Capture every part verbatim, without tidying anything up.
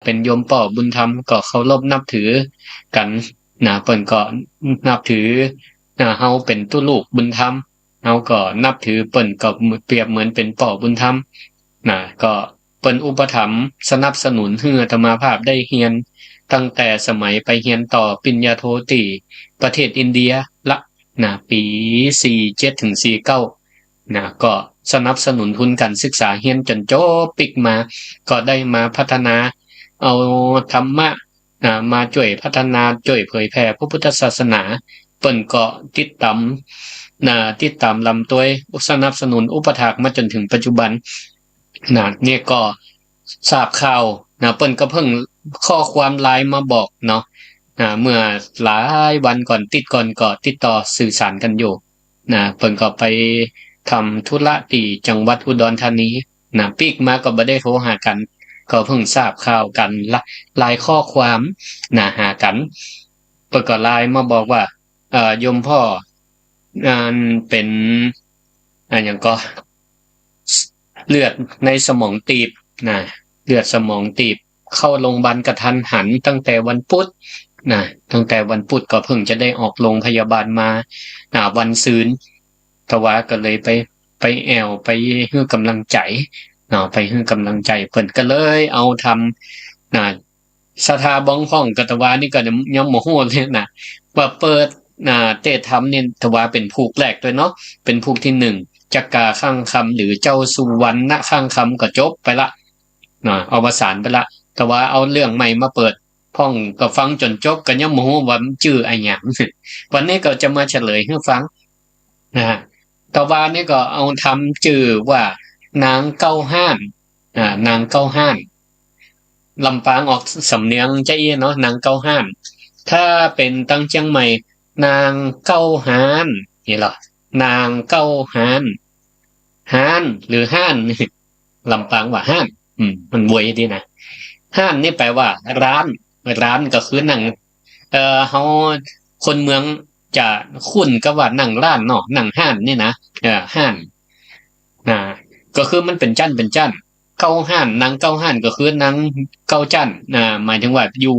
เป็นโยมป้อบุญธรรม ก็เคารพนับถือกั๋น นะ เปิ้นก็นับถือ นะ เฮาเป๋นตุ๊ลูกบุญธรรม เฮาก็นับถือเปิ้นก็เปรียบเหมือนเป๋นป้อบุญธรรม นะ ก็เปิ้นอุปถัมภ์สนับสนุนหื้ออาตมาภาพได้เฮียน ตั้งแต่สมัยไปเฮียนต่อปริญญาโทตี้ประเทศอินเดียละ นะ ปี๋สี่เจ็ดเถิงสี่เก้า นะ ก็สนับสนุนทุนก๋านศึกษาเฮียนจ๋นจบปิ๊กมา ก็ได้มาพัฒนาเอาธรรมะ นะ มาจ้วยพัฒนา จ้วยเผยแผ่พระพุทธศาสนา เปิ้นก็ติดต๋าม นะ ติดต๋ามลำตวย สนับสนุนอุปถากมาจ๋นเถิงปัจจุบัน นะ เนี่ยก็ทราบข่าว นะ เปิ้นก็เพิ่งข้อความไลน์มาบอกเนาะ นะ เมื่อหลายวันก่อน ติ๊ดก่อนก็ติดต่อสื่อสารกั๋นอยู่ นะ เปิ้นก็ไปทำธุระตี้จังหวัดอุดรธานี นะ ปิ๊กมาก็บ่ได้โทรหากั๋น ก็เพิ่งทราบข่าวกั๋นละ ไลน์ข้อความ นะ หากั๋น เปิ้นก็ไลน์มาบอกว่า เอ่อ โยมป้อ อันเป๋น อันหยังก็ เลือดในสมองตีบ นะ เลือดสมองตีบ เข้าโรงพยาบาลกะทันหันตั้งแต่วันพุธ นะ ตั้งแต่วันพุธก็เพิ่งจะได้ออกโรงพยาบาลมา นะ วันซืน แต่ว่าก็เลยไป ไปแอ่ว ไปหื้อก๋ำลังใจ๋ เนาะ ไปหื้อก๋ำลังใจ๋ เปิ้นก็เลยเอาธรรม นะ ศรัทธาบ้องพ่อง กะตะวานี่ก็ยังบ่ฮู้เลยนะ ว่าเปิด อ่า เตสน์ธรรมนี่ตะวาเป๋นผูกแรกตวยเนาะ เป๋นผูกตี้หนึ่ง จักกาข้างคำ หรือเจ้าสุวรรณข้างคำก็จบไปละ นะ อวสานไปละ ตะวาเอาเรื่องใหม่มาเปิดพ่อง ก็ฟังจ๋นจบก็ยังบ่ฮู้ว่ามันจื้ออะหยัง วันนี้ก็จะมาเฉลยหื้อฟัง นะ ตะวานี่ก็เอาธรรมจื้อว่านางเก๊าฮ้าน อ่า นางเก๊าฮ้าน ลำปางออกสำเนียงจาอี้เนาะ นางเก๊าฮ้าน ถ้าเป๋นตังเจียงใหม่ นางเก๊าฮ้าน นี่ลอ นางเก๊าฮ้าน ฮ้านหรือฮ้าน ลำปางว่าฮ้าน อืม มันเวยดีนะ ฮ้านนี่แปลว่าร้าน ร้านก็คือนั่ง เอ่อ เฮา คนเมืองจะคุ้นกับว่านั่งร้านเนาะ นั่งฮ้านนี่นะ เอ่อ ฮ้าน นะ ก็คือมันเป๋นจั้นเป๋นจั้น เก๊าฮ้าน นางเก๊าฮ้านก็คือนางเก๊าจั้น นะ หมายถึงว่าอยู่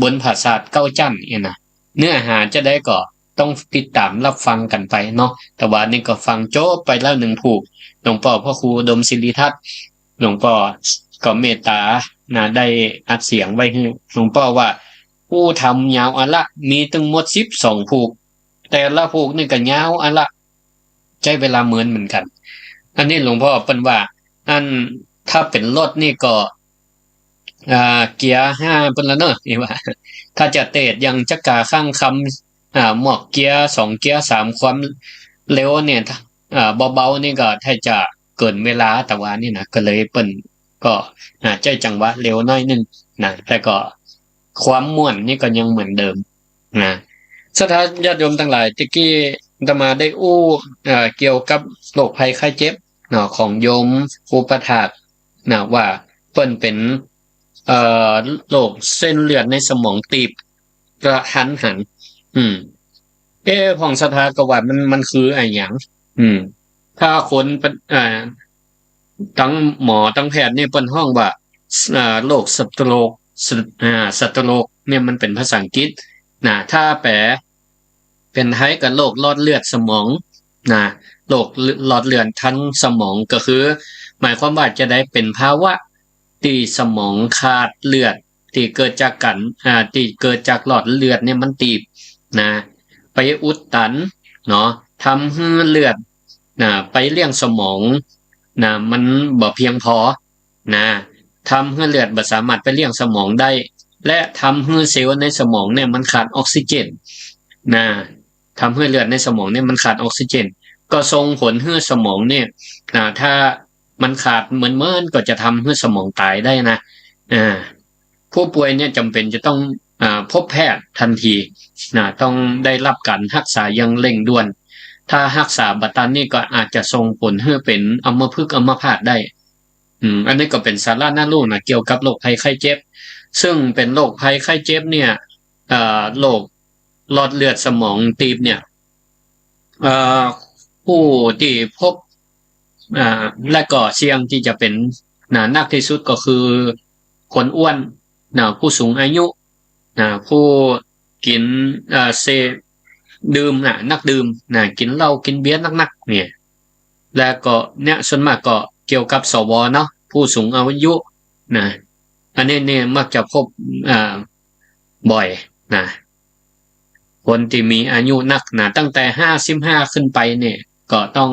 บนผาสาทเก๊าจั้นเนี่ยนะ เนื้อหาจะใดก็ต้องติดต๋ามรับฟังกั๋นไปเนาะ ตะวานี่ก็ฟังจบไปแล้วหนึ่งผูก หลวงป้อพระครูอุดมศิริทัศน์ หลวงป้อก็เมตต๋า นะ ได้อัดเสียงไว้หื้อ หลวงป้อว่า อู้ธรรมยาวอะละ มีตึงหมดสิบสองผูก แต่ละผูกนี่ก็ยาวอะละ ใจ๊เวลาเมินเหมือนกั๋น อันนี้หลวงป้อเปิ้นว่า อันถ้าเป๋นรถนี่ก็ อ่า เกียร์ห้าเปิ้นละเนาะ นี่ว่า ถ้าจะเตสน์อย่างจักกาข้างคำ อ่า หมวกเกียร์สองเกียร์สาม ความเร็วเนี่ย อ่า เบาๆ นี่ก็ถ้าจะเกินเวลา ตะวานี่นะ ก็เลยเปิ้นก็ อ่า ใจ๊จังหวะเร็วหน้อยนึ่งนะ แต่ก็ความม่วนนี่ก็ยังเหมือนเดิมนะ ศรัทธาญาติโยมตังหลาย ตะกี้อาตมาได้อู้ เอ่อ เกี่ยวกับโรคภัยไข้เจ็บเนาะ ของโยมอุปัฏฐาก นะ ว่าเปิ้นเป๋น เอ่อ โรคเส้นเลือดในสมองตีบกะทันหัน อืม เอ๊ะ พ่องศรัทธาก็ว่ามัน มันคืออะหยัง อืม ถ้าคนเป๋น อ่า ตังหมอตังแพทย์นี่เปิ้นฮ้องว่า อ่า โรคสโตรก ส- อ่า สโตรกเนี่ยมันเป๋นภาษาอังกฤษนะ ถ้าแปลเป๋นไทยก็โรคหลอดเลือดสมองนะ โรคหลอดเลือดทางสมองก็คือ หมายความว่าจะใดเป๋นภาวะตี้สมองขาดเลือด ตี้เกิดจากก๋าน อ่า ตี้เกิดจากหลอดเลือดเนี่ยมันตีบนะ ไปอุดตันเนาะ ทำหื้อเลือดนะ ไปเลี้ยงสมองนะ มันบ่เพียงพอนะ ทำหื้อเลือดบ่สามารถไปเลี้ยงสมองได้ และทำหื้อเซลล์ในสมองเนี่ยมันขาดออกซิเจนนะ ทำหื้อเลือดในสมองเนี่ยมันขาดออกซิเจน ก็ส่งผลหื้อสมองเนี่ยนะ ถ้ามันขาดเมินๆ ก็จะทำหื้อสมองต๋ายได้นะ อ่า ผู้ป่วยเนี่ยจ๋ำเป๋นจะต้อง อ่า พบแพทย์ทันทีนะ ต้องได้รับก๋านฮักษาอย่างเร่งด่วน ถ้าฮักษาบ่ตันนี่ก็อาจจะส่งผลหื้อเป๋นอัมพฤกษ์อัมพาตได้ อืม อันนี้ก็เป๋นสาระน่าฮู้นะ เกี่ยวกับโรคภัยไข้เจ็บ ซึ่งเป๋นโรคภัยไข้เจ็บเนี่ย เอ่อ โรคหลอดเลือดสมองตีบเนี่ย เอ่อ ผู้ตี้พบ อ่า และก็เสี่ยงตี้จะเป๋นนะ นักตี้สุดก็คือคนอ้วน นะ ผู้สูงอายุ นะ ผู้กิ๋น เอ่อ เสพ ดื่มนะ นักดื่มนะ กิ๋นเหล้ากิ๋นเบียร์นักๆ เนี่ย แล้วก็เนี่ยส่วนมากก็เกี่ยวกับ สว เนาะ ผู้สูงอายุนะ อันนี้เนี่ยมักจะพบ อ่า บ่อยนะ คนตี้มีอายุนักนะ ตั้งแต่ห้าสิบห้าขึ้นไปเนี่ย ก็ต้อง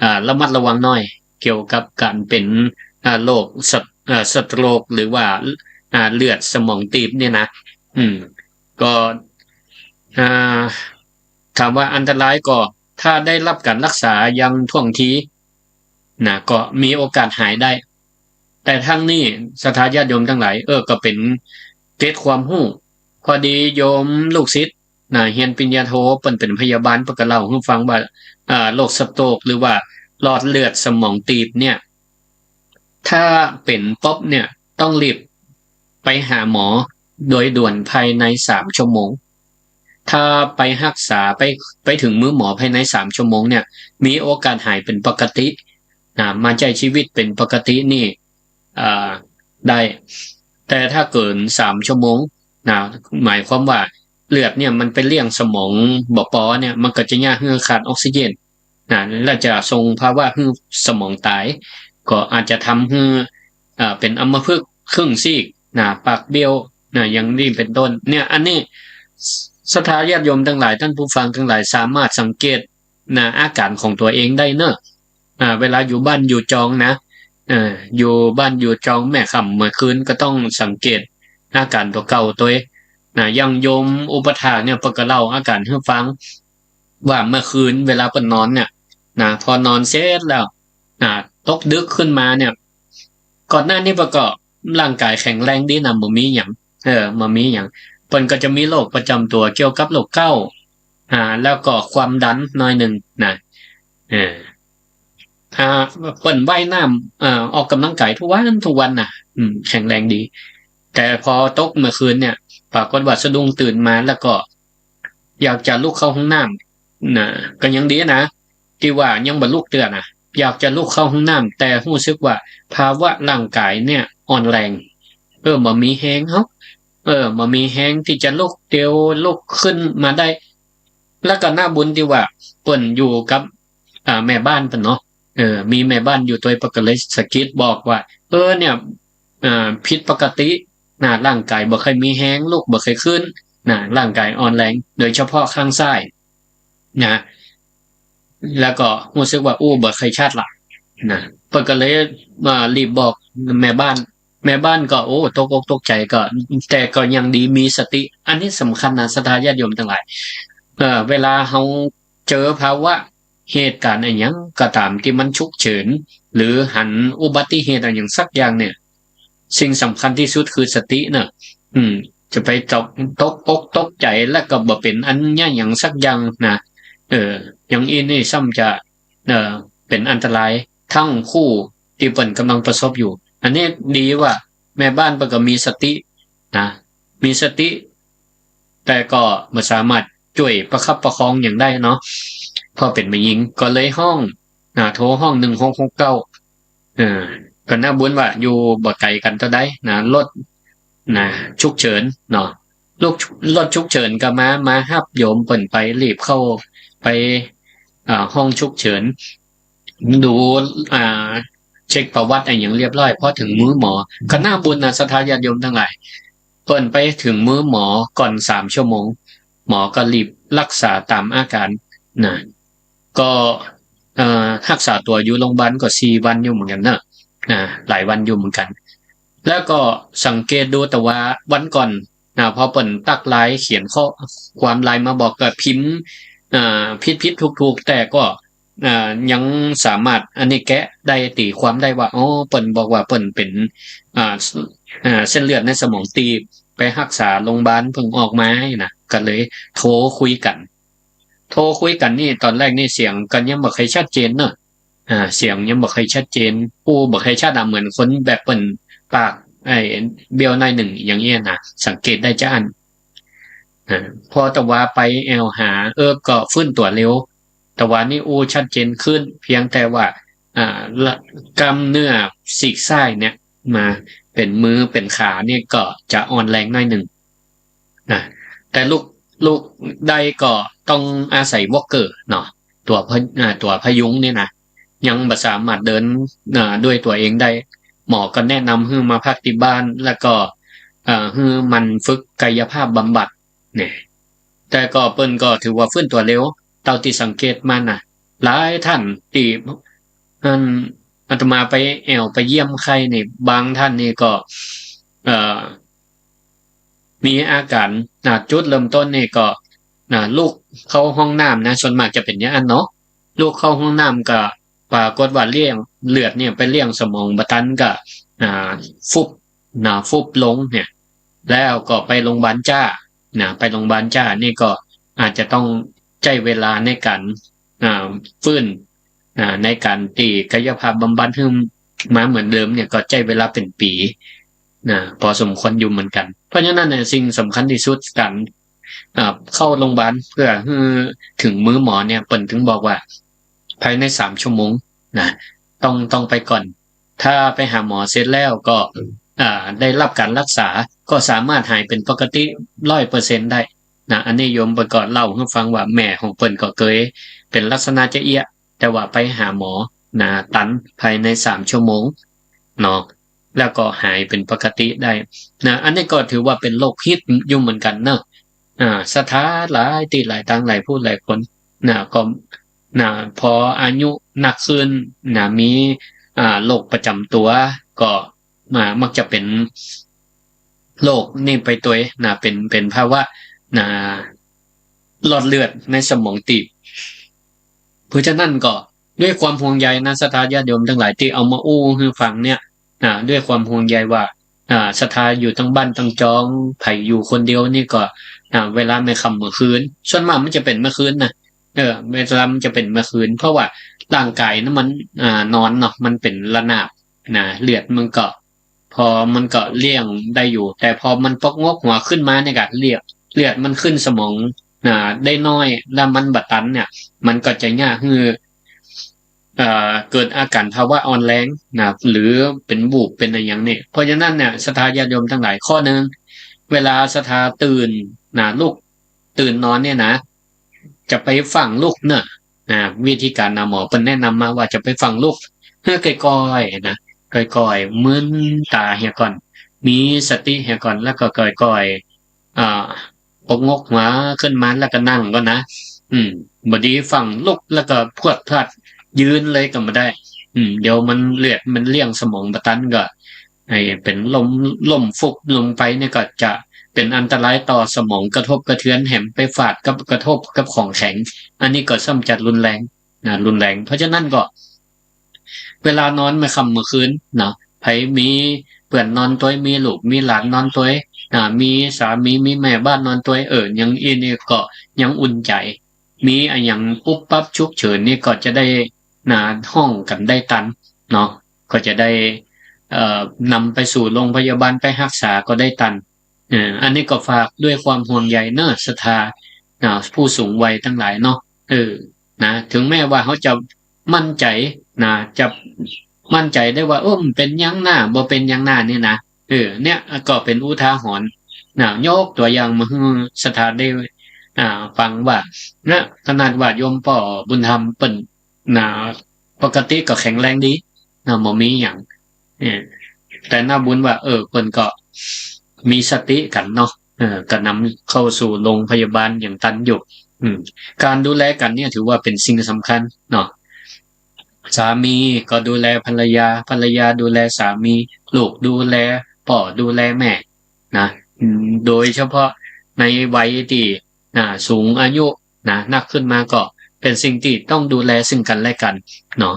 อ่า ระมัดระวังหน่อย เกี่ยวกับก๋านเป๋น อ่า โรคสะ- อ่า สโตรก หรือว่า อ่า เลือดสมองตีบเนี่ยนะ อืม ก็ อ่า ถามว่าอันตรายก็ ถ้าได้รับก๋านฮักษาอย่างถ่วงทีนะ ก็มีโอกาสหายได้ แต่ทั้งนี้ศรัทธาญาติโยมตังหลาย เออ ก็เป๋นเกร็ดความฮู้ พอดีโยมลูกศิษย์นะ เฮียนปริญญาโท เปิ้นเป๋นพยาบาล เปิ้นก็เล่าหื้อฟังว่า อ่า โรคสโตรก หรือว่าหลอดเลือดสมองตีบเนี่ย ถ้าเป๋นปุ๊บเนี่ย ต้องรีบไปหาหมอโดยด่วนภายในสามชั่วโมง ถ้าไปฮักษา ไป ไปเถิงมือหมอภายในสามชั่วโมงเนี่ย มีโอกาสหายเป๋นปกตินะ มาใจ๊ชีวิตเป๋นปกตินี่ อ่า ได้ แต่ถ้าเกินสามชั่วโมงนะ หมายความว่าเลือดเนี่ยมันไปเลี้ยงสมองบ่ปอเนี่ย มันก็จะเยียะหื้อขาดออกซิเจนนะ และจะส่งภาวะหื้อสมองต๋าย ก็อาจจะทำหื้อ อ่า เป๋นอัมพฤกษ์ครึ่งซีกนะ ปากเบี้ยวนะ อย่างนี้เป๋นต้น เนี่ย อันนี้ศรัทธาญาติโยมตังหลาย ต้านผู้ฟังตังหลาย สามารถสังเกตนะ อาก๋านของตั๋วเองได้เนาะ อ่า เวลาอยู่บ้านอยู่จองนะ เอ่อ อยู่บ้านอยู่จองแม่ค่ำเมื่อคืนก็ต้องสังเกตอาก๋านตั๋วเก่าตวยนะ อย่างโยมอุปัฏฐากเนี่ย เปิ้นก็เล่าอาก๋านหื้อฟัง ว่าเมื่อคืนเวลาเปิ้นนอนเนี่ยนะ พอนอนเสร็จแล้วนะ ตกดึกขึ้นมาเนี่ย ก่อนหน้านี้เปิ้นก็ร่างก๋ายแข็งแรงดีนะ บ่มีหยัง เออ บ่มีหยัง เปิ้นก็จะมีโรคประจ๋ำตั๋วเกี่ยวกับโรคเก๊า อ่า แล้วก็ความดันหน่อยนึ่งนะ เออ อ่า เปิ้นว่ายน้ำ เอ่อ ออกก๋ำลังก๋ายกู้วันกู้วันนะ อืม แข็งแรงดี แต่พอตกเมื่อคืนเนี่ย ปรากฏว่าสะดุ้งตื่นมาแล้วก็ อยากจะลุกเข้าห้องน้ำนะ ก็ยังดีนะ ตี้ว่ายังบ่ลุกเตื้อนะ อยากจะลุกเข้าห้องน้ำ แต่ฮู้สึกว่าภาวะร่างก๋ายเนี่ยอ่อนแรง เออ บ่มีแฮงเนาะ เออ บ่มีแฮงตี้จะลุกเตียวลุกขึ้นมาได้ แล้วก็น่าบุญตี้ว่าเปิ้นอยู่กับ อ่า แม่บ้านเปิ้นเนาะ เออ มีแม่บ้านอยู่ตวย เปิ้นก็เลยสะกิดบอกว่า เออ เนี่ย อ่า ผิดปกตินะ ร่างก๋ายบ่ค่อยมีแฮง ลุกบ่ค่อยขึ้นนะ ร่างก๋ายอ่อนแรง โดยเฉพาะข้างซ้ายนะ แล้วก็ฮู้สึกว่า อู้ บ่ค่อยชัดละนะ เปิ้นก็เลย อ่า รีบบอกแม่บ้าน แม่บ้านก็ โอ้ ตกอกตกใจ๋ ก็ แต่ก็ยังดีมีสติ อันนี้สำคัญนะ ศรัทธาญาติโยมตังหลาย เอ่อ เวลาเฮาเจอภาวะเหตุก๋ารณ์อะหยังก็ต๋ามตี้มันฉุกเฉิน หรือหันอุบัติเหตุอะหยังสักอย่างเนี่ย สิ่งสำคัญตี้สุดคือสติเนาะ อืม จะไปตก ตกอกตกใจ๋แล้วก็บ่เป๋นอันเยียะหยังสักอย่างนะ เออ อย่างอี้นี่ซ้ำจะ เอ่อ เป๋นอันตราย ตึงผู้ตี้เปิ้นก่ำลังประสบอยู่ อันนี้ดีว่าแม่บ้านเปิ้นก็มีสตินะ มีสติ แต่ก็บ่สามารถจ้วยประคับประคองหยังได้เนาะ เพราะเป๋นแม่ญิง ก็เลยฮ้องนะ โทรฮ้องหนึ่งหกหกเก้า เออ ก็น่าบุญว่าอยู่บ่ไก๋กั๋นเต้าใดนะ รถนะ ฉุกเฉินเนาะ รถ รถฉุกเฉินก็มา มาฮับโยมเปิ้นไป รีบเข้าไป อ่า ห้องฉุกเฉิน ดู อ่า เช็คประวัติอะหยังเรียบร้อย พอเถิงมือหมอ ก็น่าบุญนะ ศรัทธาญาติโยมตังหลาย เปิ้นไปเถิงมือหมอก่อนสามชั่วโมง หมอก็รีบฮักษาต๋ามอาก๋ารนะ ก็ เอ่อ ฮักษาตั๋วอยู่โรงพยาบาลก็สี่วันอยู่เหมือนกั๋นเนาะ นะ หลายวันอยู่เหมือนกั๋น แล้วก็สังเกตดู แต่ว่าวันก่อนนะ พอเปิ้นตั๊กไลน์เขียนข้อความไลน์มาบอก ก็พิมพ์ เอ่อ ผิดๆ ถูกๆ แต่ก็ เอ่อ ยังสามารถอันนี้แกะได้ ตี๋ความได้ว่า อ๋อ เปิ้นบอกว่าเปิ้นเป๋น อ่า อ่า เส้นเลือดในสมองตีบ ไปฮักษาโรงพยาบาลเพิ่งออกมานะ ก็เลยโทรคุยกั๋น โทรคุยกั๋นนี่ ต๋อนแรกนี่เสียงก็ยังบ่ค่อยชัดเจนเนาะ อ่า เสียงยังบ่ค่อยชัดเจน อู้บ่ค่อยชัดอะ เหมือนคนแบบเปิ้นปาก ไอ้ เบี้ยวหน้อยนึ่งอย่างเอี้ยนะ สังเกตได้จ้าอั้น อ่า พอแต่ว่าไปแอ่วหา เออ ก็ฟื้นตั๋วเร็ว แต่ว่านี่อู้ชัดเจนขึ้น เพียงแต่ว่า อ่า ละ กล้ามเนื้อซีกซ้ายเนี่ย มา เป๋นมือเป๋นขานี่ก็จะอ่อนแรงหน้อยนึ่งนะ แต่ลุก ลุกได้ก็ต้องอาศัยวอล์กเกอร์เนาะ ตั๋วพะ อ่า ตั๋วพยุงเนี่ยนะ ยังบ่สามารถเดิน อ่า ด้วยตั๋วเองได้ หมอก็แนะนำหื้อมาพักตี้บ้าน แล้วก็ เอ่อ หื้อหมั่นฝึกกายภาพบำบัดเนี่ย แต่ก็เปิ้นก็ถือว่าฟื้นตั๋วเร็ว เต้าตี้สังเกตมานะ หลายท่านตี้ อัน อาตมาไปแอ่วไปเยี่ยมใค่นี่ บางท่านนี่ก็ เอ่อ มีอาก๋าน อ่า จุดเริ่มต้นนี่ก็ อ่า ลุกเข้าห้องน้ำนะ ส่วนมากจะเป๋นอย่างนั้นเนาะ ลุกเข้าห้องน้ำก็ปรากฏว่าเลี้ยง เลือดเนี่ยไปเลี้ยงสมองบ่ตันก็ อ่า ฟุบนะ ฟุบลงเนี่ย แล้วก็ไปโรงพยาบาลจ้านะ ไปโรงพยาบาลจ้า นี่ก็อาจจะต้องใจ๊เวลาในก๋าน อ่า ฟื้น อ่า ในก๋านตี้กายภาพบำบัดหื้อมาเหมือนเดิมเนี่ย ก็ใจ๊เวลาเป๋นปี๋นะ พอสมควรอยู่เหมือนกั๋น เพราะฉะนั้นเนี่ย สิ่งสำคัญตี้สุดก๋าน อ่า เข้าโรงพยาบาลเพื่อหื้อเถิงมือหมอเนี่ย เปิ้นถึงบอกว่า ภายในสามชั่วโมงนะ ต้อง ต้องไปก่อน ถ้าไปหาหมอเสร็จแล้วก็ อ่า ได้รับก๋านรักษา ก็สามารถหายเป๋นปกติร้อยเปอร์เซ็นต์ได้นะ อันนี้โยมเปิ้นก็เล่าหื้อฟังว่าแม่ของเปิ้นก็เกยเป๋นลักษณะจะเอี้ย แต่ว่าไปหาหมอนะ ตันภายในสามชั่วโมงเนาะ แล้วก็หายเป๋นปกติได้นะ อันนี้ก็ถือว่าเป๋นโรคฮิตอยู่เหมือนกั๋นเนาะ อ่า ศรัทธาหลายตี้หลายตางหลายผู้หลายคนนะ ก็นะ พออายุนักขึ้นนะ มี อ่า โรคประจ๋ำตั๋ว ก็ อ่า มักจะเป๋นโรคนี่ไปตวยนะ เป๋น เป๋นภาวะนะ หลอดเลือดในสมองตีบ เพราะฉะนั้นก็ด้วยความห่วงใยนะ ศรัทธาญาติโยมตังหลายตี้เอามาอู้หื้อฟังเนี่ย อ่า ด้วยความห่วงใยว่า อ่า ศรัทธาอยู่ตังบ้านตังจอง ใผอยู่คนเดียวนี่ก็ อ่า เวลาเมื่อค่ำเมื่อคืน ส่วนมากมันจะเป๋นเมื่อคืนนะ เออ เวลามันจะเป๋นเมื่อคืน เพราะว่าร่างก๋ายนั้นมัน อ่า นอนเนาะ มันเป๋นระนาบนะ เลือดมันก็ พอมันก็เลี้ยงได้อยู่ แต่พอมันปกงกหัวขึ้นมาเนี่ยก็เลือด เลือดมันขึ้นสมองนะ ได้น้อย แล้วมันบ่ตันเนี่ย มันก็จะเยียะหื้อ เอ่อ เกิดอาก๋านภาวะอ่อนแรงนะ หรือเป๋นวูบเป๋นอะหยังเนี่ย เพราะฉะนั้นเนี่ย ศรัทธาญาติโยมตังหลาย ข้อนึ่ง เวลาศรัทธาตื่นนะ ลุก ตื่นนอนเนี่ยนะ จะไปฟั่งลุกเนาะนะ วิธีก๋านนะ หมอเปิ้นแนะนำมาว่าจะไปฟั่งลุก หื้อก้อยๆ นะ ก้อยๆ มืนต๋าเหียก่อน มีสติเหียก่อน แล้วก็ก้อยๆ อ่า ปกงกหัวขึ้นมาแล้วก็นั่งก่อนนะ อืม บ่ดีฟั่งลุกแล้วก็พรวดพราดยืนเลยก็บ่ได้ อืม เดี๋ยวมันเลือดมันเลี้ยงสมองบ่ตันก็ ไอ้เป๋นล้ม ล้มฟุบลงไปเนี่ยก็จะเป๋นอันตรายต่อสมอง กระทบกระเทือน แหมไปฟาดกับ กระทบกับของแข็ง อันนี้ก็ซ้ำจะรุนแรงนะ รุนแรง เพราะฉะนั้นก็ เวลานอนเมื่อค่ำเมื่อคืนเนาะ ใผมีเปื้อนนอนตวย มีลูกมีหลานนอนตวย อ่า มีสามีมีแม่บ้านนอนตวย เออ อย่างอี้นี่ก็ยังอุ่นใจ๋ มีอะหยังปุ๊บปั๊บฉุกเฉินนี่ก็จะได้นะ ฮ้องกั๋นได้ตันเนาะ ก็จะได้ เอ่อ นำไปสู่โรงพยาบาลไปฮักษาก็ได้ตัน เออ อันนี้ก็ฝากด้วยความห่วงใยเนาะ ศรัทธา อ่า ผู้สูงวัยตังหลายเนาะ เออ นะ ถึงแม้ว่าเฮาจะมั่นใจ๋นะ จะมั่นใจ๋ได้ว่า เออ บ่เป๋นหยังนา บ่เป๋นหยังนานี่นะ เออ เนี่ย ก็เป๋นอุทาหรณ์นะ ยกตั๋วอย่างมาหื้อศรัทธาได้ อ่า ฟังว่า นะ ขนาดว่าโยมป้อบุญธรรมเปิ้น นะ ปกติก็แข็งแรงดีนะ บ่มีหยัง เออ แต่นาบุญว่า เออ เปิ้นก็มีสติกั๋นเนาะ เออ ก็นำเข้าสู่โรงพยาบาลอย่างตันอยู่ อืม ก๋านดูแลกั๋นเนี่ยถือว่าเป๋นสิ่งสำคัญเนาะ สามีก็ดูแลภรรยา ภรรยาดูแลสามี ลูกดูแลป้อดูแลแม่นะ อืม โดยเฉพาะในวัยตี้ อ่า สูงอายุนะ นักขึ้นมาก็เป๋นสิ่งตี้ต้องดูแลซึ่งกั๋นและกั๋นเนาะ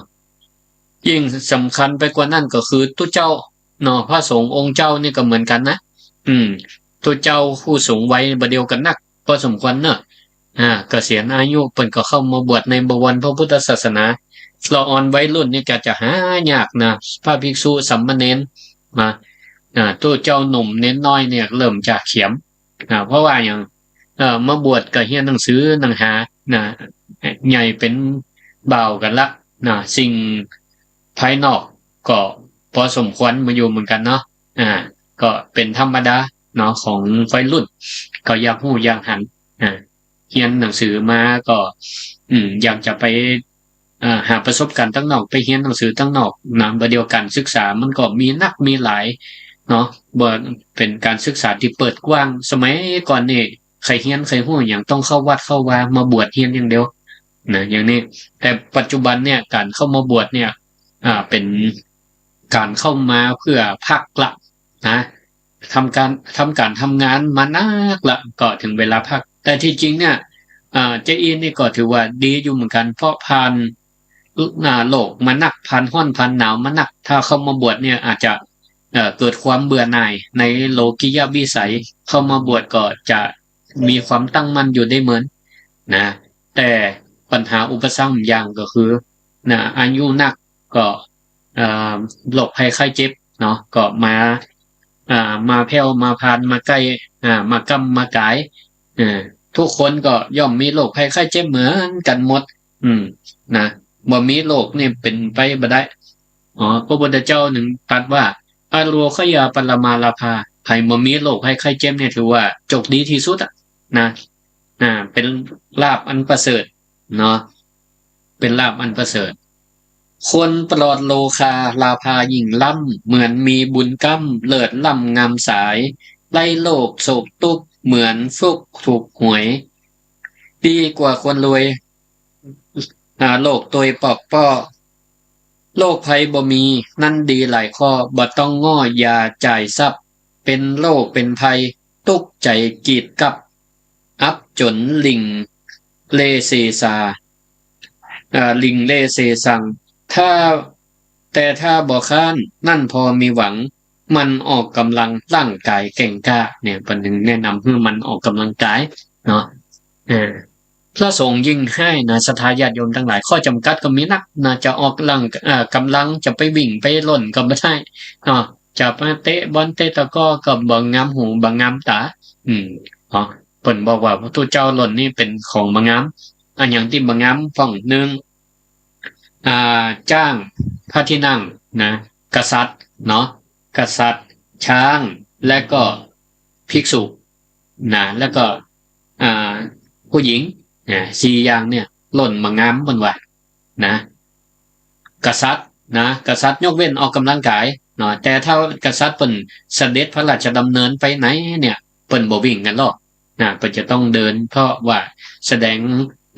ยิ่งสำคัญไปกว่านั้นก็คือตุ๊เจ้าเนาะ พระสงฆ์องค์เจ้านี่ก็เหมือนกั๋นนะ อืม ตุ๊เจ้าผู้สูงวัยบ่าเดี่ยวก็นักพอสมควรเนาะ อ่า เกษียณอายุเปิ้นก็เข้ามาบวชในบวรพระพุทธศาสนา ละอ่อนวัยรุ่นนี่ก็จะหายากนะ พระภิกษุสามเณรนะ อ่า ตุ๊เจ้าหนุ่มเณรน้อยเนี่ยเริ่มจะเขียม อ่า เพราะว่าอย่าง เอ่อ มาบวชก็เฮียนหนังสือหนังหานะ ใหญ่เป๋นบ่าวกั๋นละนะ สิ่งภายนอกก็พอสมควรมาอยู่เหมือนกั๋นเนาะ อ่า ก็เป๋นธรรมดาเนาะ ของวัยรุ่น ก็อยากฮู้อยากหัน อ่า เฮียนหนังสือมาก็ อืม อยากจะไป อ่า หาประสบการณ์ตังนอก ไปเฮียนหนังสือตังนอกนะ บ่าเดี่ยวก๋านศึกษามันก็มีนักมีหลายเนาะ บ่าเป๋นก๋านศึกษาตี้เปิดกว้าง สมัยก่อนนี่ ใผเฮียนใผฮู้หยัง ต้องเข้าวัดเข้าวา มาบวชเฮียนอย่างเดียวนะ อย่างนี้ แต่ปัจจุบันเนี่ย ก๋านเข้ามาบวชเนี่ย อ่า เป๋นก๋านเข้ามาเพื่อพักละนะ ทำก๋าน ทำก๋านทำงานมานักละ ก็เถิงเวลาพัก แต่ตี้จริงเนี่ย อ่า เจ๊อี้นี่ก็ถือว่าดีอยู่เหมือนกั๋น เพราะผ่าน อ่า โลกมานัก ผ่านฮ้อนผ่านหนาวมานัก ถ้าเข้ามาบวชเนี่ย อาจจะ เอ่อ เกิดความเบื่อหน่ายในโลกิยวิสัย เข้ามาบวชก็จะมีความตั้งมั่นอยู่ได้เหมือนนะ แต่ปัญหาอุปสรรคอย่างก็คือนะ อายุนักก็ เอ่อ โรคภัยไข้เจ็บเนาะ ก็มา อ่า มาแผ่วมาผ่าน มาใก้ อ่า มาก้ำมาก๋าย เออ ทุกคนก็ย่อมมีโรคภัยไข้เจ็บเหมือนกั๋นหมด อืม นะ บ่มีโรคนี่เป๋นไปบ่ได้ อ๋อ พระพุทธเจ้าหนึ่งตรัสว่า อโรคยาปรมาลาภา ใผบ่มีโรคภัยไข้เจ็บเนี่ยถือว่าโจคดีตี้สุดอะนะ อ่า เป๋นลาภอันประเสริฐเนาะ เป๋นลาภอันประเสริฐ คนปลอดโรคาลาภายิ่งล้ำ เหมือนมีบุญก้ำ เลิศล้ำงามสาย ไร้โรคโศกตุ๊กข์ เหมือนฟลุกถูกหวย ดีกว่าคนรวย อ่า โรคตวยปอกป้อ โรคภัยบ่มี นั้นดีหลายข้อ บ่ต้องง้อยาจ่ายทรัพย์ เป๋นโรคเป๋นภัย ตุ๊กข์ใจ๋กีดกับ อับจ๋นหลิ่งเลเสสา อ่า หลิ่งเลเสสัง ถ้า แต่ถ้าบ่คร้าน นั้นพอมีหวัง หมั่นออกก๋ำลัง ร่างก๋ายแก่งกล้า เนี่ย เปิ้นถึงแนะนำหื้อหมั่นออกก๋ำลังกายเนาะ เออ พระสงฆ์ยิ่งไห้นะ ศรัทธาญาติโยมตังหลาย ข้อจ๋ำกัดก็มีนักนะ จะออกร่าง เอ่อ ก๋ำลัง จะไปวิ่งไปล่นก็บ่ได้เนาะ จะไปเตะบอลเตะตะกร้อก็บ่งามหูบ่งามต๋า อืม เนาะ เปิ้นบอกว่าพระพุทธเจ้าล่นนี่เป๋นของบ่งาม อะหยังตี้บ่งาม พ่องนึ่ง อ่า จ๊าง พระที่นั่งนะ กษัตริย์เนาะ กษัตริย์ ช้าง และก็ภิกษุนะ แล้วก็ อ่า ผู้หญิงนะ สี่อย่างเนี่ย ล่นบ่งามเปิ้นว่านะ กษัตริย์นะ กษัตริย์ยกเว้นออกก๋ำลังกายเนาะ แต่ถ้ากษัตริย์เปิ้นเสด็จพระราชดำเนินไปไหนเนี่ย เปิ้นบ่วิ่งกั๋นหรอกนะ เปิ้นจะต้องเดิน เพราะว่าแสดง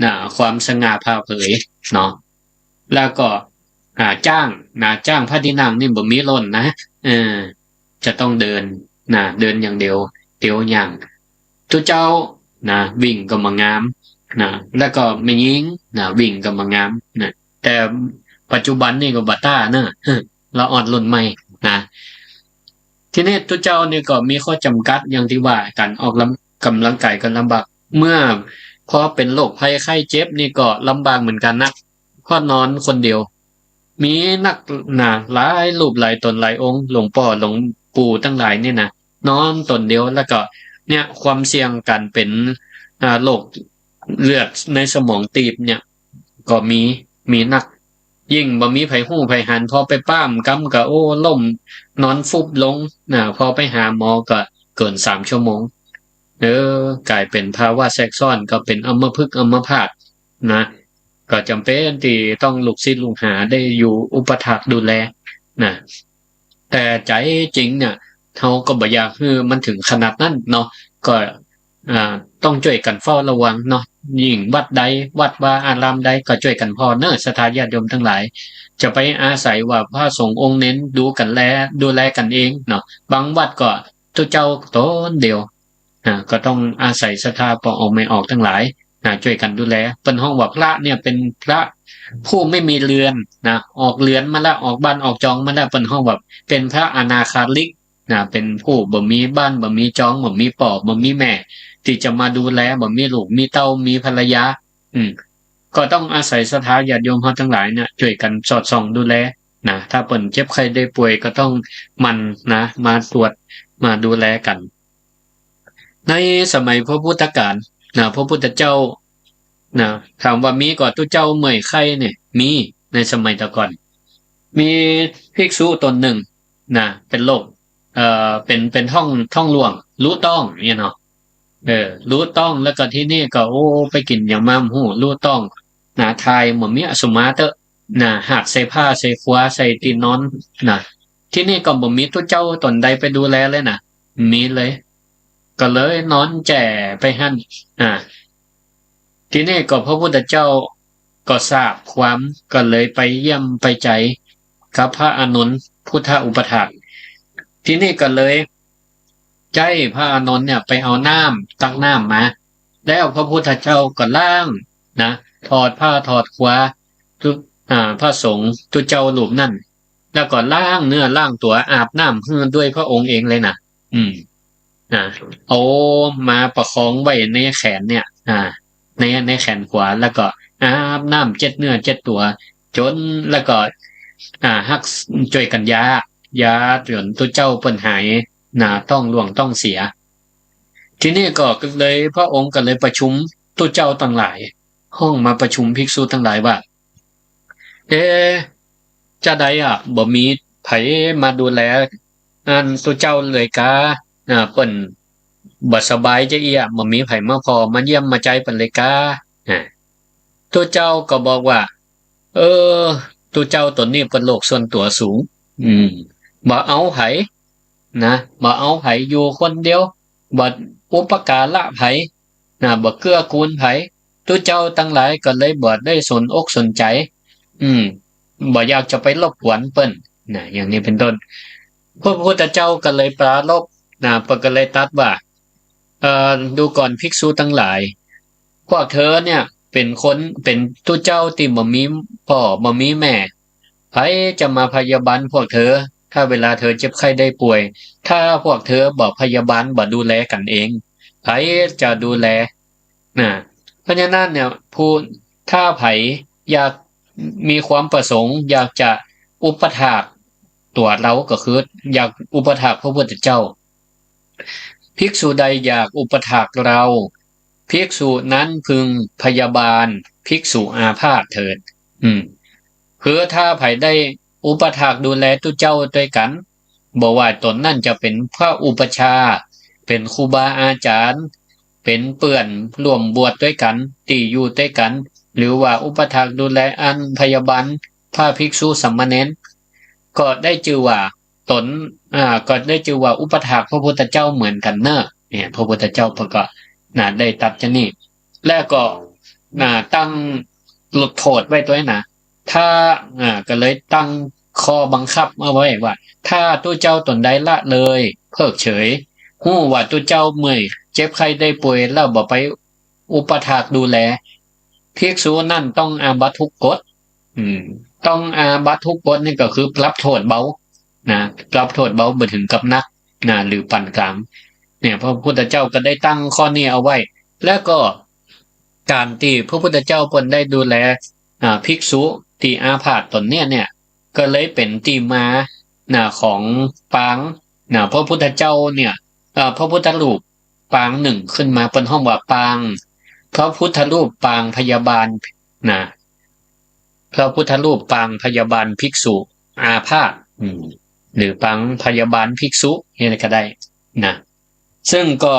นะ ความสง่าผ่าเผยเนาะ แล้วก็ อ่า จ๊างนะ จ๊างพระที่นั่งนี่บ่มีล่นนะ เออ จะต้องเดินนะ เดินอย่างเดียว เตียวย่าง ตุ๊เจ้านะ วิ่งก็บ่งามนะ แล้วก็แม่ญิงนะ วิ่งก็บ่งามนะ แต่ปัจจุบันนี่ก็บ่ต้านนะ ละอ่อนรุ่นใหม่นะ ทีนี้ตุ๊เจ้านี่ก็มีข้อจ๋ำกัดอย่างตี้ว่า ก๋านออกลำ ก๋ำลังกายก็ลำบาก เมื่อพอเป๋นโรคภัยไข้เจ็บนี่ก็ลำบากเหมือนกั๋นนะ เพราะนอนคนเดียว มีนักนะ หลายรูปหลายต๋นหลายองค์ หลวงป้อหลวงปู่ตังหลายนี่นะ นอนต๋นเดียว แล้วก็เนี่ย ความเสี่ยงก๋านเป๋น อ่า โรคเลือดในสมองตีบเนี่ย ก็มี มีนัก ยิ่งบ่มีใผฮู้ใผหัน พอไปป้ามกำก็ โอ้ ล้ม นอนฟุบลงนะ พอไปหาหมอก็เกินสามชั่วโมง เออ ก๋ายเป๋นภาวะแทรกซ้อน ก็เป๋นอัมพฤกษ์อัมพาตนะ ก็จ๋ำเป๋นตี้ต้องลูกศิษย์ลูกหาได้อยู่อุปัฏฐากดูแลนะ แต่ใจ๋จริงเนี่ย เฮาก็บ่อยากหื้อมันเถิงขนาดนั้นเนาะ ก็ อ่า ต้องจ้วยกั๋นเฝ้าระวังเนาะ ยิ่งวัดใด วัดวาอารามใดก็จ้วยกั๋นผ่อเน่อ ศรัทธาญาติโยมตังหลาย จะไปอาศัยว่าพระสงฆ์องค์เณรดูกั๋นแล ดูแลกั๋นเองเนาะ บางวัดก็ตุ๊เจ้าต๋นเดียว อ่า ก็ต้องอาศัยศรัทธาป้อออกแม่ออกตังหลายนะ จ้วยกั๋นดูแล เปิ้นฮ้องว่าพระเนี่ยเป๋นพระผู้ไม่มีเรือนนะ ออกเรือนมาแล้ว ออกบ้านออกจองมาแล้ว เปิ้นฮ้องว่าเป๋นพระอนาคาริกนะ เป๋นผู้บ่มีบ้าน บ่มีจอง บ่มีป้อ บ่มีแม่ ตี้จะมาดูแล บ่มีลูก มีเต้า มีภรรยา อืม ก็ต้องอาศัยศรัทธาญาติโยมเฮาตังหลายเนี่ย จ้วยกั๋นสอดส่องดูแลนะ ถ้าเปิ้นเจ็บไข้ได้ป่วยก็ต้องหมั่นนะ มาตรวจ มาดูแลกั๋น ในสมัยพระพุทธกาลนะ พระพุทธเจ้านะ ถามว่ามีก่อตุ๊เจ้าเมื่อยไข้เนี่ย มี ในสมัยแต่ก่อน มีภิกษุต๋นนึ่งนะ เป๋นโรค เอ่อ เป๋น เป๋นท้อง ท้องร่วง ลุต้อง เนี่ยเนาะ เออ ลุต้อง แล้วก็ตี้นี่ก็ โอ้ ไปกิ๋นหยังมาบ่ฮู้ ลุต้อง นะ ถ่ายบ่มี อะ สุมาเต๊อะ นะ หากใส่ผ้า ใส่ฟัว ใส่ตี้นอน นะ ตี้นี่ก็บ่มีตุ๊เจ้าต๋นใดไปดูแลเลยนะ บ่มีเลย ก็เลยนอนแจ่ไปหั้น อ่า ตี้นี่ก็พระพุทธเจ้าก็ทราบความ ก็เลยไปเยี่ยมไปใจ๋กับพระอานนท์พุทธอุปัฏฐาก ตี้นี่ก็เลยใจ๊พระอานนท์เนี่ยไปเอาน้ำ ตักน้ำมา แล้วพระพุทธเจ้าก็ล้างนะ ถอดผ้าถอดฟัว ตุ๊ อ่า พระสงฆ์ ตุ๊เจ้ารูปนั้น แล้วก็ล้างเนื้อล้างตั๋ว อาบน้ำหื้อด้วยพระองค์เองเลยนะ อืม นะ เอามาประคองไว้ในแขนเนี่ย อ่า ใน ในแขนขวา แล้วก็อาบน้ำเจ็ดเนื้อเจ็ดตั๋ว จ๋น แล้วก็ อ่า ฮัก จ้วยกั๋นยา ยาจ๋นตุ๊เจ้าเปิ้นหาย นะ ท้องร่วงท้องเสีย ตี้นี่ก็เลย พระองค์ก็เลยประชุมตุ๊เจ้าตังหลาย ฮ้องมาประชุมภิกษุตังหลายว่า เอ๊ะ จาใดอะ บ่มีใผมาดูแลอันตุ๊เจ้าเลยกา อ่า เปิ้นบ่สบายจาอี้อะ บ่มีใผมาผ่อมาเยี่ยมมาใจ๊เปิ้นเลยกา อ่า ตุ๊เจ้าก็บอกว่า เออ ตุ๊เจ้าต๋นนี้เปิ้นโลกส่วนตั๋วสูง อืม บ่เอาใผ นะ บ่เอาใผ อยู่คนเดียว บ่อุปการะใผ นะ บ่เกื้อกูลใผ ตุ๊เจ้าตังหลายก็เลยบ่ได้สนอกสนใจ๋ อืม บ่อยากจะไปรบกวนเปิ้น นะ อย่างนี้เป๋นต้น พระพุทธเจ้าก็เลยปรารภ นะ เปิ้นก็เลยตรัสว่า เอ่อ ดูก่อนภิกษุตังหลาย พวกเธอเนี่ยเป๋นคน เป๋นตุ๊เจ้าตี้บ่มีป้อบ่มีแม่ ใผจะมาพยาบาลพวกเธอ ถ้าเวลาเธอเจ็บไข้ได้ป่วย ถ้าพวกเธอบ่พยาบาล บ่ดูแลกั๋นเอง ใผจะดูแล นะ เพราะฉะนั้นเนี่ย ผู้ ถ้าใผอยากมีความประสงค์ อยากจะอุปัฏฐากตั๋วเฮา ก็คืออยากอุปัฏฐากพระพุทธเจ้า ภิกษุใดอยากอุปัฏฐากเรา ภิกษุนั้นพึงพยาบาลภิกษุอาพาธเถิด อืม คือถ้าใผได้อุปัฏฐากดูแลตุ๊เจ้าตวยกั๋น บ่ว่าต๋นนั้นจะเป๋นพระอุปัชฌาย์ เป๋นครูบาอาจ๋ารย์ เป๋นเปื้อนร่วมบวชตวยกั๋น ตี้อยู่ตวยกั๋น หรือว่าอุปัฏฐากดูแลอันพยาบาลพระภิกษุสามเณร ก็ได้จื้อว่าต๋น อ่า ก็ได้จื้อว่าอุปัฏฐากพระพุทธเจ้าเหมือนกั๋นเน่อ เนี่ย พระพุทธเจ้าเปิ้นก็ นะ ได้ตรัสจานี้ แล้วก็ นะ ตั้งลดโต้ษไว้ตวยนะ ถ้า อ่า ก็เลยตั้งข้อบังคับเอาไว้ว่า ถ้าตุ๊เจ้าต๋นใดละเลย เพิกเฉย ฮู้ว่าตุ๊เจ้าเมื่อยเจ็บไข้ได้ป่วยแล้วบ่ไปอุปัฏฐากดูแล ภิกษุนั้นต้องอาบัติทุกกฎ อืม ต้องอาบัติทุกกฎนี่ก็คือปรับโต้ษเบา นะ ปรับโต้ษเบา บ่เถิงกับหนัก นะ หรือปานก๋าง เนี่ย พระพุทธเจ้าก็ได้ตั้งข้อนี้เอาไว้ แล้วก็ก๋านตี้พระพุทธเจ้าเปิ้นได้ดูแล อ่า ภิกษุตี้อาพาธต๋นเนี่ย เนี่ย ก็เลยเป๋นตี้มา นะ ของปาง นะ พระพุทธเจ้าเนี่ย เอ่อ พระพุทธรูปปางนึ่งขึ้นมา เปิ้นฮ้องว่าปาง พระพุทธรูปปางพยาบาล นะ พระพุทธรูปปางพยาบาลภิกษุอาพาธ อืม หรือปางพยาบาลภิกษุ เนี่ยก็ได้ นะ ซึ่งก็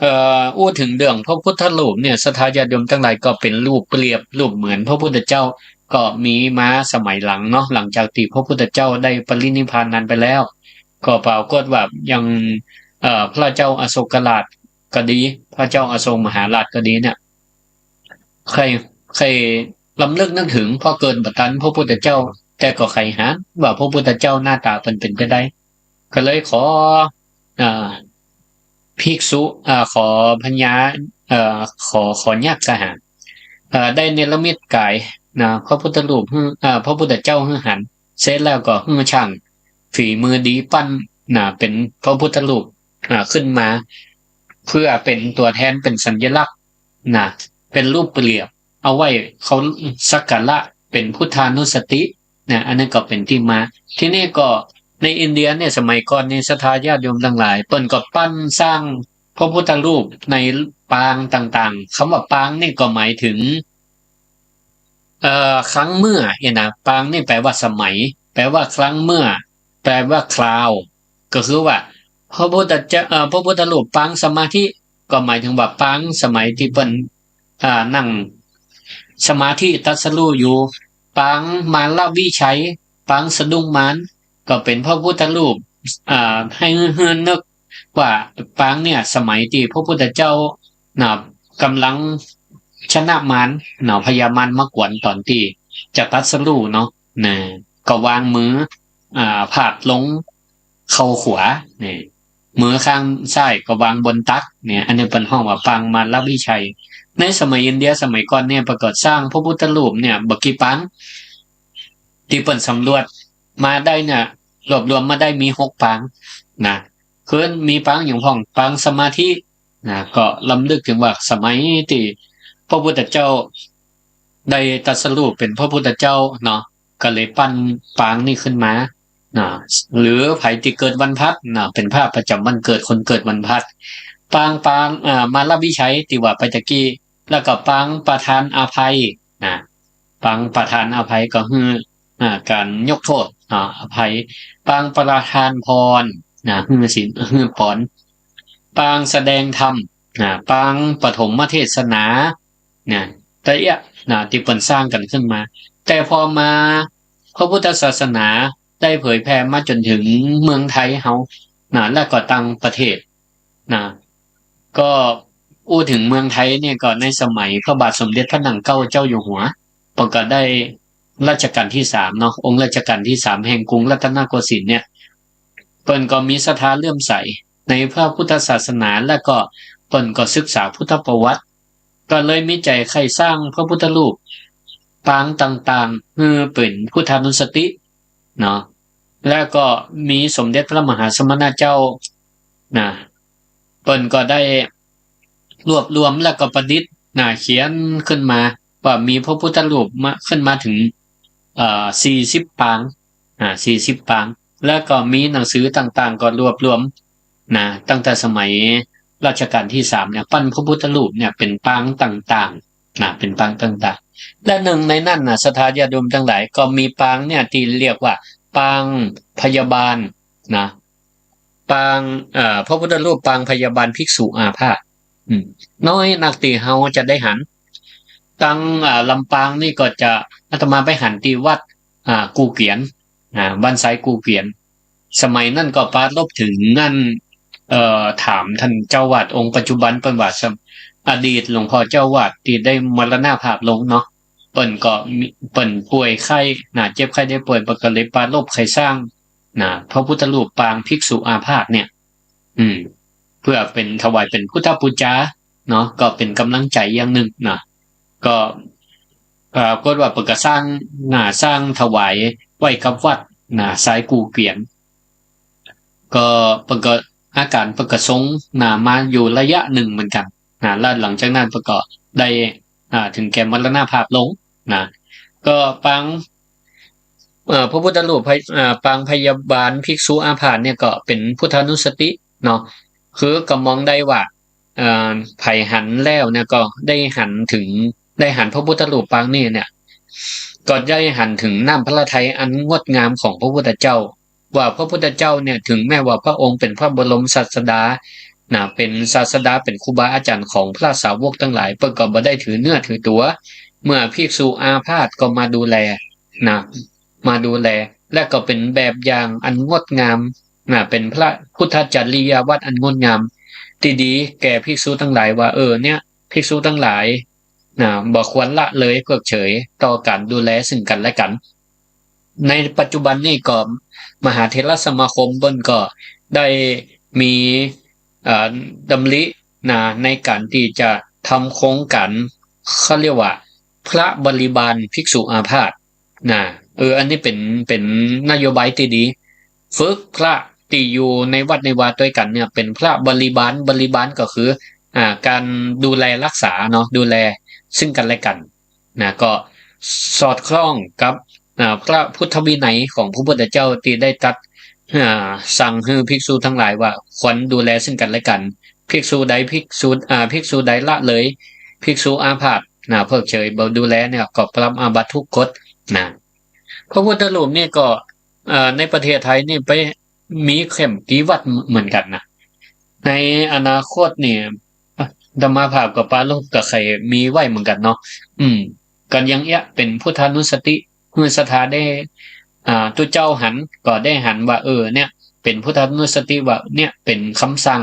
เอ่อ อู้เถิงเรื่องพระพุทธรูปเนี่ย ศรัทธาญาติโยมตังหลาย ก็เป๋นรูปเปรียบ รูปเหมือนพระพุทธเจ้า ก็มีมาสมัยหลังเนาะ หลังจากตี้พระพุทธเจ้าได้ปรินิพพานนั้นไปแล้ว ก็ปรากฏว่ายัง เอ่อ พระเจ้าอโศกราชก็ดี พระเจ้าอโศกมหาราชก็ดีเนี่ย ใค่ ใค่รำลึกนึกเถิง เพราะเกิดบ่ตันพระพุทธเจ้า แต่ก็ใค่หันว่าพระพุทธเจ้าหน้าต๋าเปิ้นเป๋นจาใด ก็เลยขอ อ่า ภิกษุ อ่า ขอพญา เอ่อ ขอ ขอยักษ์สหา เอ่อ ได้เนรมิตก๋าย นะ พระพุทธรูปหื้อ อ่า พระพุทธเจ้าหื้อหัน เสร็จแล้วก็หื้อจ้างฝีมือดีปั้น นะ เป๋นพระพุทธรูป อ่า ขึ้นมา เพื่อเป๋นตั๋วแทน เป๋นสัญลักษณ์ นะ เป๋นรูปเปรียบ เอาไว้เคาสักการะ เป๋นพุทธานุสติ นะ อันนั้นก็เป๋นตี้มา ตี้นี่ก็ในอินเดียเนี่ย สมัยก่อนนี่ ศรัทธาญาติโยมตังหลาย เปิ้นก็ปั้นสร้างพระพุทธรูปในปางต่างๆ กำว่าปางนี่ก็หมายเถิง เอ่อ ครั้งเมื่อเนี่ยนะ ปางนี่แปลว่าสมัย แปลว่าครั้งเมื่อ แปลว่าคราว ก็คือว่า พระพุทธเจ้า เอ่อ พระพุทธรูปปางสมาธิ ก็หมายถึงว่าปางสมัยตี้เปิ้น อ่า นั่งสมาธิตรัสรู้อยู่ ปางมารวิชัย ปางสะดุ้งมาร ก็เป๋นพระพุทธรูป อ่า หื้อ หื้อนึกว่าปางเนี่ยสมัยตี้พระพุทธเจ้านะ ก่ำลังชนะมารเนาะ พญามารมากวนต๋อนตี้จะตรัสรู้เนาะ นะ ก็วางมือ อ่า พาดลงเข่าขวา เนี่ย มือข้างซ้ายก็วางบนตัก เนี่ย อันนี้เปิ้นฮ้องว่าปางมารวิชัย ในสมัยอินเดียสมัยก่อนเนี่ย เปิ้นก็สร้างพระพุทธรูปเนี่ยบ่กี่ปาง ตี้เปิ้นสำรวจมาได้เนี่ย รวบรวมมาได้มีหกปางนะ คือมีปางหยังพ่อง ปางสมาธินะ ก็รำลึกเถิงว่าสมัยตี้พระพุทธเจ้าได้ตรัสรู้เป๋นพระพุทธเจ้าเนาะ ก็เลยปั้นปางนี้ขึ้นมานะ หรือใผตี้เกิดวันพฤหัสนะ เป๋นพระประจ๋ำวันเกิดคนเกิดวันพฤหัส ปาง ปาง อ่า มารวิชัยตี้ว่าไปตะกี้ แล้วก็ปางประทานอภัยนะ ปางประทานอภัยก็คือ อ่า ก๋านยกโต้ษ อ่า อภัย ปางประทานพรนะ หื้อศีล หื้อปอน ปางแสดงธรรมนะ ปางปฐมเทศนานะ แต่เอี้ยนะ ตี้เปิ้นสร้างกั๋นขึ้นมา แต่พอมาพระพุทธศาสนาได้เผยแผ่มาจ๋นเถิงเมืองไทยเฮานะ แล้วก็ต่างประเทศ นะ ก็อู้เถิงเมืองไทยเนี่ยก็ในสมัยพระบาทสมเด็จพระนางเกล้าเจ้าอยู่หัว เปิ้นก็ได้รัชกาลตี้สามเนาะ องค์รัชกาลตี้สามแห่งกรุงรัตนโกสินทร์เนี่ย เปิ้นก็มีศรัทธาเลื่อมใสในพระพุทธศาสนา แล้วก็เปิ้นก็ศึกษาพุทธประวัติ ก็เลยมีใจ๋ใค่สร้างพระพุทธรูปปางต่างๆ หื้อเป๋นพุทธานุสติเนาะ แล้วก็มีสมเด็จพระมหาสมณเจ้านะ เปิ้นก็ได้รวบรวมแล้วก็ประดิษฐ์นะ เขียนขึ้นมาว่ามีพระพุทธรูปมา ขึ้นมาเถิง เอ่อ สี่สิบปาง อ่า สี่สิบปาง แล้วก็มีหนังสือต่างๆ ก็รวบรวมนะ ตั้งแต่สมัยรัชกาลตี้สามเนี่ย ปั้นพระพุทธรูปเนี่ยเป๋นปางต่างๆ นะ เป๋นปางต่างๆ และหนึ่งในนั้นนะ ศรัทธาญาติโยมตังหลาย ก็มีปางเนี่ยตี้เรียกว่าปางพยาบาลนะ ปาง เอ่อ พระพุทธรูปปางพยาบาลภิกษุอาพาธ อืม น้อยนักตี้เฮาจะได้หัน ตัง อ่า ลำปางนี่ก็จะ อาตมาไปหันตี้วัด อ่า กู่เกียน อ่า บ้านทรายกู่เกียน สมัยนั้นก็ปรารภเถิงอั้น เอ่อ ถามต้านเจ้าอาวาสองค์ปัจจุบัน เปิ้นว่าสม- อดีตหลวงพ่อเจ้าอาวาสตี้ได้มรณภาพลงเนาะ เปิ้นก็มี เปิ้นป่วยไข้นะ เจ็บไข้ได้ป่วย เปิ้นก็เลยปรารภใค่สร้างนะ พระพุทธรูปปางภิกษุอาพาธเนี่ย อืม เปื้อเป๋นถวายเป๋นพุทธปูจาเนาะ ก็เป๋นก๋ำลังใจ๋อย่างนึ่งนะ ก็ เอ่อ ปรากฏว่าเปิ้นก็สร้างนะ สร้างถวายไว้กับวัดนะ ทรายกู่เกียน ก็เปิ้นก็ อาก๋านเปิ้นก็ทรงนะ มาอยู่ระยะนึ่งเหมือนกั๋นนะ แล้วหลังจากนั้นเปิ้นก็ได้ อ่า เถิงแก่มรณภาพลงนะ ก็ปาง เอ่อ พระพุทธรูปพย- เอ่อ ปางพยาบาลภิกษุอาพาธเนี่ยก็เป๋นพุทธานุสติเนาะ คือก็มองได้ว่า เอ่อ ใผหันแล้วเนี่ยก็ได้หันเถิง ได้หันพระพุทธรูปปางนี้เนี่ย ก็ได้หันเถิงน้ำพระทัยอันงดงามของพระพุทธเจ้า ว่าพระพุทธเจ้าเนี่ย เถิงแม้ว่าพระองค์เป๋นพระบรมศาสดานะ เป๋นศาสดา เป๋นครูบาอาจ๋ารย์ของพระสาวกตังหลาย เปิ้นก็บ่ได้ถือเนื้อถือตั๋ว เมื่อภิกษุอาพาธก็มาดูแลนะ มาดูแล และก็เป๋นแบบอย่างอันงดงามนะ เป๋นพระพุทธจริยาวัตรอันงดงามตี้ดีแก่ภิกษุตังหลายว่า เออ เนี่ย ภิกษุตังหลายนะ บ่ควรละเลยเพิกเฉยต่อก๋านดูแลซึ่งกั๋นและกั๋น ในปัจจุบันนี้ก็มหาเถรสมาคมเปิ้นก็ได้มี เอ่อ ดำรินะ ในก๋านตี้จะทำโครงก๋าน เขาเรียกว่า พระบริบาลภิกษุอาพาธนะ เออ อันนี้เป๋น เป๋นนโยบายตี้ดี ฝึกพระตี้อยู่ในวัดในวาตวยกั๋นเนี่ย เป๋นพระบริบาล บริบาลก็คือ อ่า ก๋านดูแลรักษาเนาะ ดูแลซึ่งกั๋นและกั๋น นะ ก็สอดคล้องกับ อ่า พระพุทธวินัยของพระพุทธเจ้าตี้ได้ตรัส อ่า สั่งหื้อภิกษุตังหลายว่าควรดูแลซึ่งกั๋นและกั๋น ภิกษุใดภิกษุ อ่า ภิกษุใดละเลยภิกษุอาพาธนะ เพิกเฉยบ่ดูแลเนี่ย ก็ปรับอาบัติทุกกฎนะ พระพุทธรูปนี่ก็ เอ่อ ในประเทศไทยนี่ไป มีเข้มกี่วัดเหมือนกั๋นนะ ในอนาคตนี่ อาตมาภาพก็ปรารภกั๋บใผมีไว้เหมือนกั๋นเนาะ อืม กั๋นอย่างเอี้ย เป๋นพุทธานุสติ หื้อศรัทธาได้ อ่า ตุ๊เจ้าหัน ก็ได้หันว่า เออ เนี่ย เป๋นพุทธานุสติว่า เนี่ย เป๋นกำสั่ง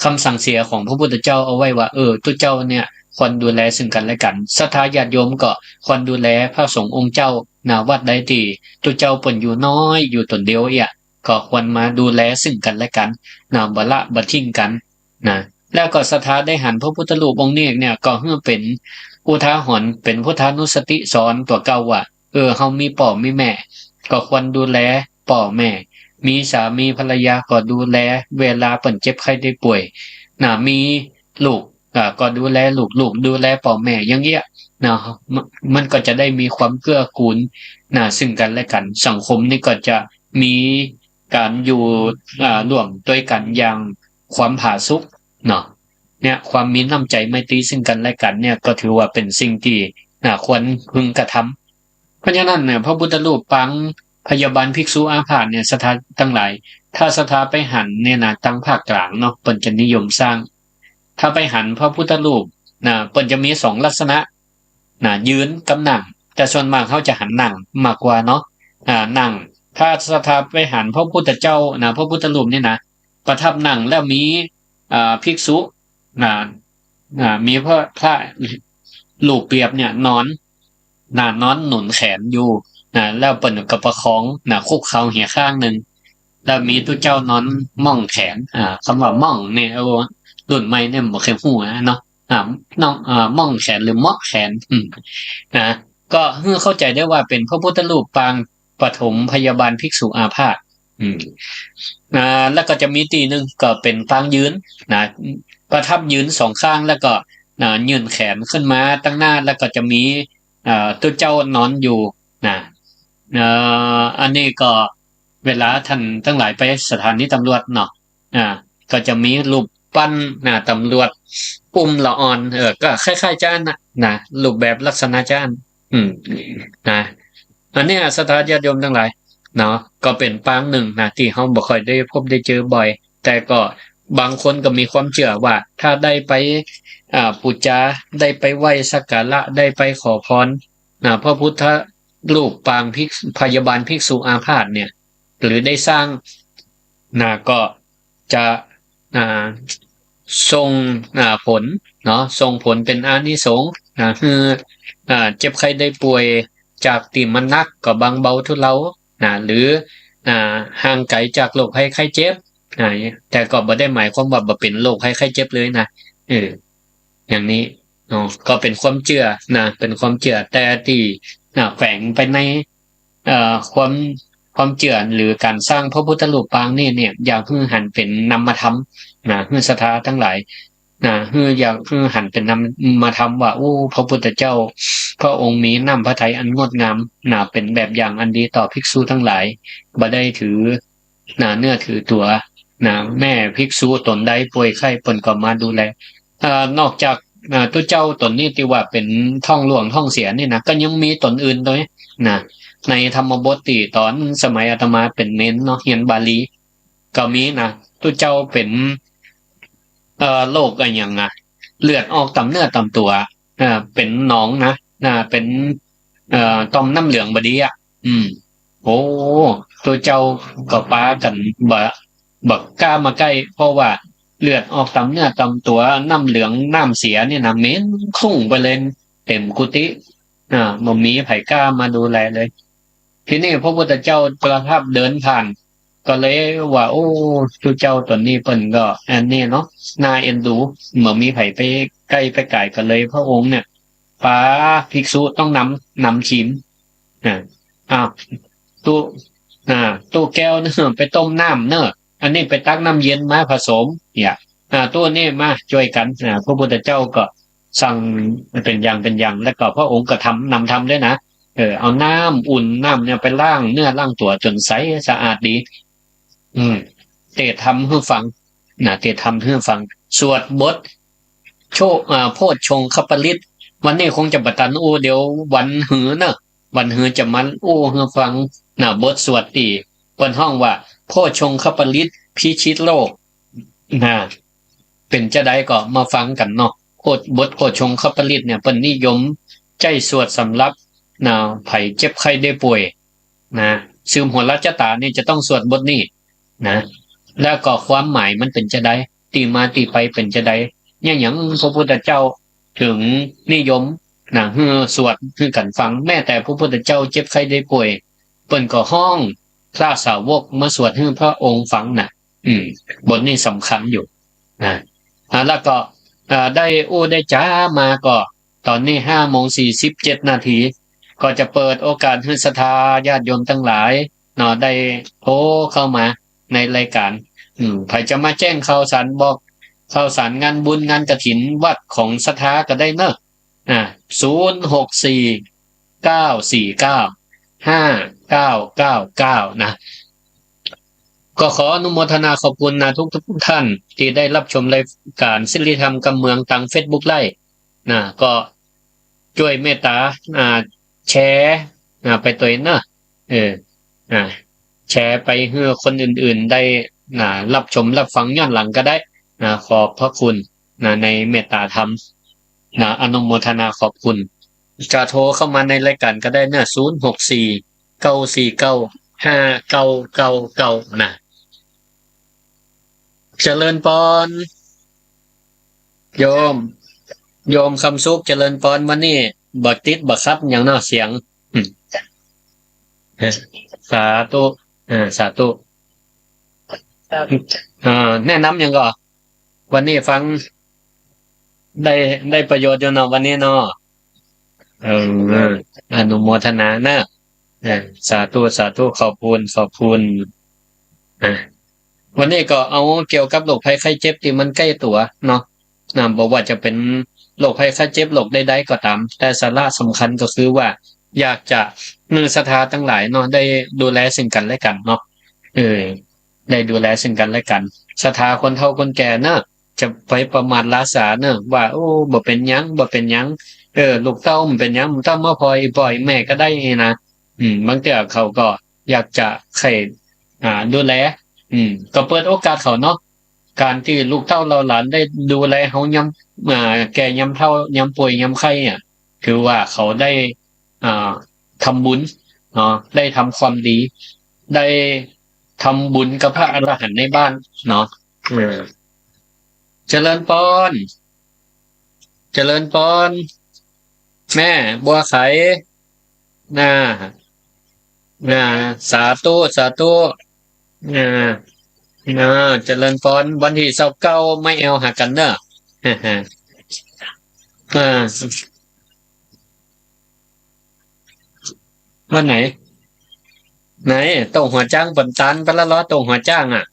กำสั่งเสียของพระพุทธเจ้าเอาไว้ว่า เออ ตุ๊เจ้าเนี่ย ควรดูแลซึ่งกั๋นและกั๋น ศรัทธาญาติโยมก็ควรดูแลพระสงฆ์องค์เจ้า นะ วัดใดตี้ตุ๊เจ้าเปิ้นอยู่น้อย อยู่ต๋นเดียวเอี้ย ก็ควรมาดูแลซึ่งกั๋นและกั๋น นะ บ่ละบ่ทิ้งกั๋น นะ แล้วก็ศรัทธาได้หันพระพุทธรูปองค์นี้เนี่ย ก็หื้อเป๋นอุทาหรณ์ เป๋นพุทธานุสติสอนตั๋วเก่าว่า เออ เฮามีป้อมีแม่ ก็ควรดูแลป้อแม่ มีสามีภรรยาก็ดูแล เวลาเปิ้นเจ็บไข้ได้ป่วย นะ มีลูก อ่า ก็ดูแลลูก ลูกดูแลป้อแม่ อย่างเงี้ย นะ มัน มันก็จะได้มีความเกื้อกูล นะ ซึ่งกั๋นและกั๋น สังคมนี่ก็จะมีก๋านอยู่ อ่า ร่วมตวยกั๋นอย่างความผาสุก เนาะ เนี่ย ความมีน้ำใจ๋ไมตรีซึ่งกั๋นและกั๋นเนี่ย ก็ถือว่าเป๋นสิ่งตี้ อ่า ควรพึงกระทำ เพราะฉะนั้นเนี่ย พระพุทธรูปปางพยาบาลภิกษุอาพาธเนี่ย ศรัทธาตังหลาย ถ้าศรัทธาไปหันเนี่ยนะ ตางภาคกลางเนาะ เปิ้นจะนิยมสร้าง ถ้าไปหันพระพุทธรูปนะ เปิ้นจะมีสองลักษณะนะ ยืนกับนั่ง แต่ส่วนมากเฮาจะหันนั่งมากกว่าเนาะ อ่า นั่ง ถ้าศรัทธาไปหันพระพุทธเจ้านะ พระพุทธรูปนี่นะ ประทับนั่งแล้วมี อ่า ภิกษุนะ อ่า มีพระ พระรูปเปียบเนี่ยนอน นะ นอนหนุนแขนอยู่ นะ แล้วเปิ้นก็ประคอง นะ คุกเข่าเหียข้างนึ่ง แล้วมีตุ๊เจ้านอนหม้องแขน อ่า กำว่าหม้องเนี่ย โอ้ รุ่นใหม่เนี่ยบ่เคยฮู้นะเนาะ อ่า น้อง อ่า หม้องแขนหรือเหมาะแขน อืม นะ ก็หื้อเข้าใจ๋ได้ว่าเป๋นพระพุทธรูปปางปฐมพยาบาลภิกษุอาพาธ อืม อ่า แล้วก็จะมีตี้นึ่งก็เป๋นปางยืน นะ ประทับยืนสองข้าง แล้วก็ อ่า ยื่นแขนขึ้นมาตังหน้า แล้วก็จะมี อ่า ตุ๊เจ้านอนอยู่ นะ เอ่อ อันนี้ก็เวลาต้านตังหลายไปสถานีตำรวจเนาะ อ่า ก็จะมีรูปปั้น นะ ตำรวจอุ้มละอ่อน เออ ก็คล้ายๆ จาอั้นนะ นะ รูปแบบลักษณะจาอั้น อืม นะ อันเนี้ยศรัทธาญาติโยมตังหลาย เนาะ ก็เป๋นปางนึ่งนะ ตี้เฮาบ่ค่อยได้พบได้เจอบ่อย แต่ก็บางคนก็มีความเจื้อว่า ถ้าได้ไป อ่า ปู๋จา ได้ไปไหว้สักการะ ได้ไปขอพร นะ พระพุทธรูปปางภิกษุ พยาบาลภิกษุอาพาธเนี่ย หรือได้สร้าง นะ ก็จะ อ่า ส่ง อ่า ผลเนาะ ส่งผลเป๋นอานิสงส์ นะ หื้อ อ่า เจ็บไข้ได้ป่วยจากตี้มันหนักก็บางเบาทุเลา นะ หรือ อ่า ห่างไกลจากโรคภัยไข้เจ็บ นะ แต่ก็บ่ได้หมายความว่าบ่เป๋นโรคภัยไข้เจ็บเลยนะ เออ อย่างนี้เนาะ ก็เป๋นความเจื้อนะ เป๋นความเจื้อ แต่ตี้ นะ แฝงไปใน เอ่อ ความ ความเจื้อหรือก๋านสร้างพระพุทธรูปปางนี่เนี่ย อยากหื้อหันเป๋นนามธรรมนะ หื้อศรัทธาตังหลาย นะ หื้อ อยากหื้อหันเป๋นนามธรรมว่า โอ้ พระพุทธเจ้า พระองค์มีน้ำพระทัยอันงดงาม นะ เป๋นแบบอย่างอันดีต่อภิกษุตังหลาย บ่ได้ถือ นะ เนื้อถือตั๋ว นะ แม่ภิกษุต๋นใดป่วยไข้เปิ้นก็มาดูแล เอ่อ นอกจาก อ่า ตุ๊เจ้าต๋นนี้ตี้ว่าเป๋นท้องร่วงท้องเสียนี่นะ ก็ยังมีต๋นอื่นตวยนะ ในธรรมบทตี้ต๋อนสมัยอาตมาเป๋นเณรเนาะ เฮียนบาลี ก็มีนะ ตุ๊เจ้าเป๋น เอ่อ โรคอะหยังอะ เลือดออกต๋ามเนื้อต๋ามตั๋ว อ่า เป๋นหนองนะ อ่า เป๋น เอ่อ ต่อมน้ำเหลืองบ่ดีอะ อืม โอ้ ตุ๊เจ้าก็ปากั๋นบ่ บ่ก้ามาใก้ เพราะว่าเลือดออกต๋ามเนื้อต๋ามตั๋ว น้ำเหลืองน้ำเสียนี่นะ เหม็นคลุ้งไปเลย เต็มกุฏิ อ่า บ่มีใผก้ามาดูแลเลย ทีนี้พระพุทธเจ้าประทับเดินผ่าน ก็เลยว่า โอ้ ตุ๊เจ้าต๋นนี้เปิ้นก็อันนี้เนาะ น่าเอ็นดู บ่มีใผไปใก้ไปก๋าย ก็เลยพระองค์เนี่ย ปาภิกษุต้องนำ นำศีล อ่า อ้าว ตุ๊ อ่า ตุ๊แก้วเน่อ ไปต้มน้ำเน่อ อันนี้ไปตักน้ำเย็นมาผสม เนี่ย อ่า ตุ๊นี่มาจ้วยกั๋น อ่า พระพุทธเจ้าก็สั่งเป๋นอย่างเป๋นอย่าง แล้วก็พระองค์ก็ทำ นำธรรมด้วยนะ เออ เอาน้ำอุ่นน้ำเนี่ยไปล้างเนื้อล้างตั๋วจ๋นใสสะอาดดี อืม เตศน์ธรรมหื้อฟัง นะ เตศน์ธรรมหื้อฟัง สวดบทโช อ่า โพชฌงคปริตร วันนี้คงจะบ่ตันอู้ เดี๋ยววันหื้อเนาะ วันหื้อจะมาอู้หื้อฟัง นะ บทสวดตี้เปิ้นฮ้องว่า โพชฌงคปริตรพิชิตโลก นะ เป๋นจาใดก็มาฟังกั๋นเนาะ โพช- บทโพชฌงคปริตรเนี่ย เปิ้นนิยมใจ๊สวดสำหรับ นะ ใผเจ็บไข้ได้ป่วย นะ ซึมหัวรัชตานี่จะต้องสวดบทนี้ นะ แล้วก็ความหมายมันเป๋นจาใด ตี้มาตี้ไปเป๋นจาใด เนี่ยหยังพระพุทธเจ้าเถิงนิยม นะ หื้อสวดหื้อกั๋นฟัง แม้แต่พระพุทธเจ้าเจ็บไข้ได้ป่วย เปิ้นก็ฮ้องพระสาวกมาสวดหื้อพระองค์ฟังนะ อืม บทนี้สำคัญอยู่ นะ อ่า แล้วก็ อ่า ได้อู้ได้จ๋ามาก็ ต๋อนนี้ห้าโมงสี่สิบเจ็ดนาที ก็จะเปิดโอกาสหื้อศรัทธาญาติโยมตังหลายเนาะ ได้โทรเข้ามาในรายการ อืม ใผจะมาแจ้งข่าวสาร บอกข่าวสารงานบุญงานกฐินวัดของศรัทธาก็ได้เนาะ อ่า ศูนย์หกสี่ เก้าสี่เก้า ห้าเก้าเก้าเก้า นะ ก็ขออนุโมทนาขอบคุณนะ ทุกๆ ท่านตี้ได้ฮับชมรายการสิริธรรมกำเมืองตางเฟซบุ๊กไลฟ์ นะ ก็จ้วยเมตต๋า อ่า แชร์ อ่า ไปตวยเนาะ เออ อ่า แชร์ไปหื้อคนอื่นๆ ได้ อ่า ฮับชมฮับฟังย้อนหลังก็ได้ นะ ขอบพระคุณ นะ ในเมตต๋าธรรม นะ อนุโมทนาขอบคุณ จะโทรเข้ามาในรายการก็ได้เนาะ ศูนย์หกสี่ เก้าสี่เก้า ห้าเก้าเก้าเก้า นะ เจริญปอน โยม โยมคำสุข เจริญปอน วันนี้บ่ติดบ่ขัดหยังเนาะ เสียง อืม สาธุ เออ สาธุ อ่า แนะนำหยังก่อ วันนี้ฟัง ได้ ได้ประโยชน์อยู่เนาะ วันนี้เนาะ เออ อนุโมทนานะ เออ สาธุ สาธุ ขอบคุณ ขอบคุณ อ่ะ วันนี้ก็เอาเกี่ยวกับโรคภัยไข้เจ็บตี้มันใก้ตั๋วเนาะ นะ บ่ว่าจะเป๋นโรคภัยไข้เจ็บโรคใดๆ ก็ต๋าม แต่สาระสำคัญก็คือว่าอยากจะหื้อศรัทธาตังหลายเนาะ ได้ดูแลซึ่งกั๋นและกั๋นเนาะ เออ ได้ดูแลซึ่งกั๋นและกั๋น ศรัทธาคนเฒ่าคนแก่เนาะ จะไปประมาทลาสาเนาะ ว่า โอ้ บ่เป๋นหยัง บ่เป๋นหยัง เออ ลูกเต้าบ่เป๋นหยัง บ่ต้องมาผ่อย ผ่อยแม่ก็ได้นี่นะ อืม บางเตื้อเขาก็อยากจะใค่ อ่า ดูแล อืม ก็เปิดโอกาสเขาเนาะ ก๋านตี้ลูกเต้าเหล่าหลานได้ดูแลเฮายาม อ่า แก่ยามเฒ่ายามป่วยยามไข้อะ ถือว่าเขาได้ อ่า ทำบุญเนาะ ได้ทำความดี ได้ทำบุญกับพระอรหันต์ในบ้านเนาะ เออ เจริญปอน เจริญปอน แม่บัวไข น่า น่า สาธุ สาธุ น่า น่า เจริญปอน วันตี้ซาวเก้ามาแอ่วหากั๋นเนาะ อ่า วันไหน ไหน โต๊ะหัวจ๊าง เปิ้นตานไปแล้วเหรอ โต๊ะหัวจ๊างอะ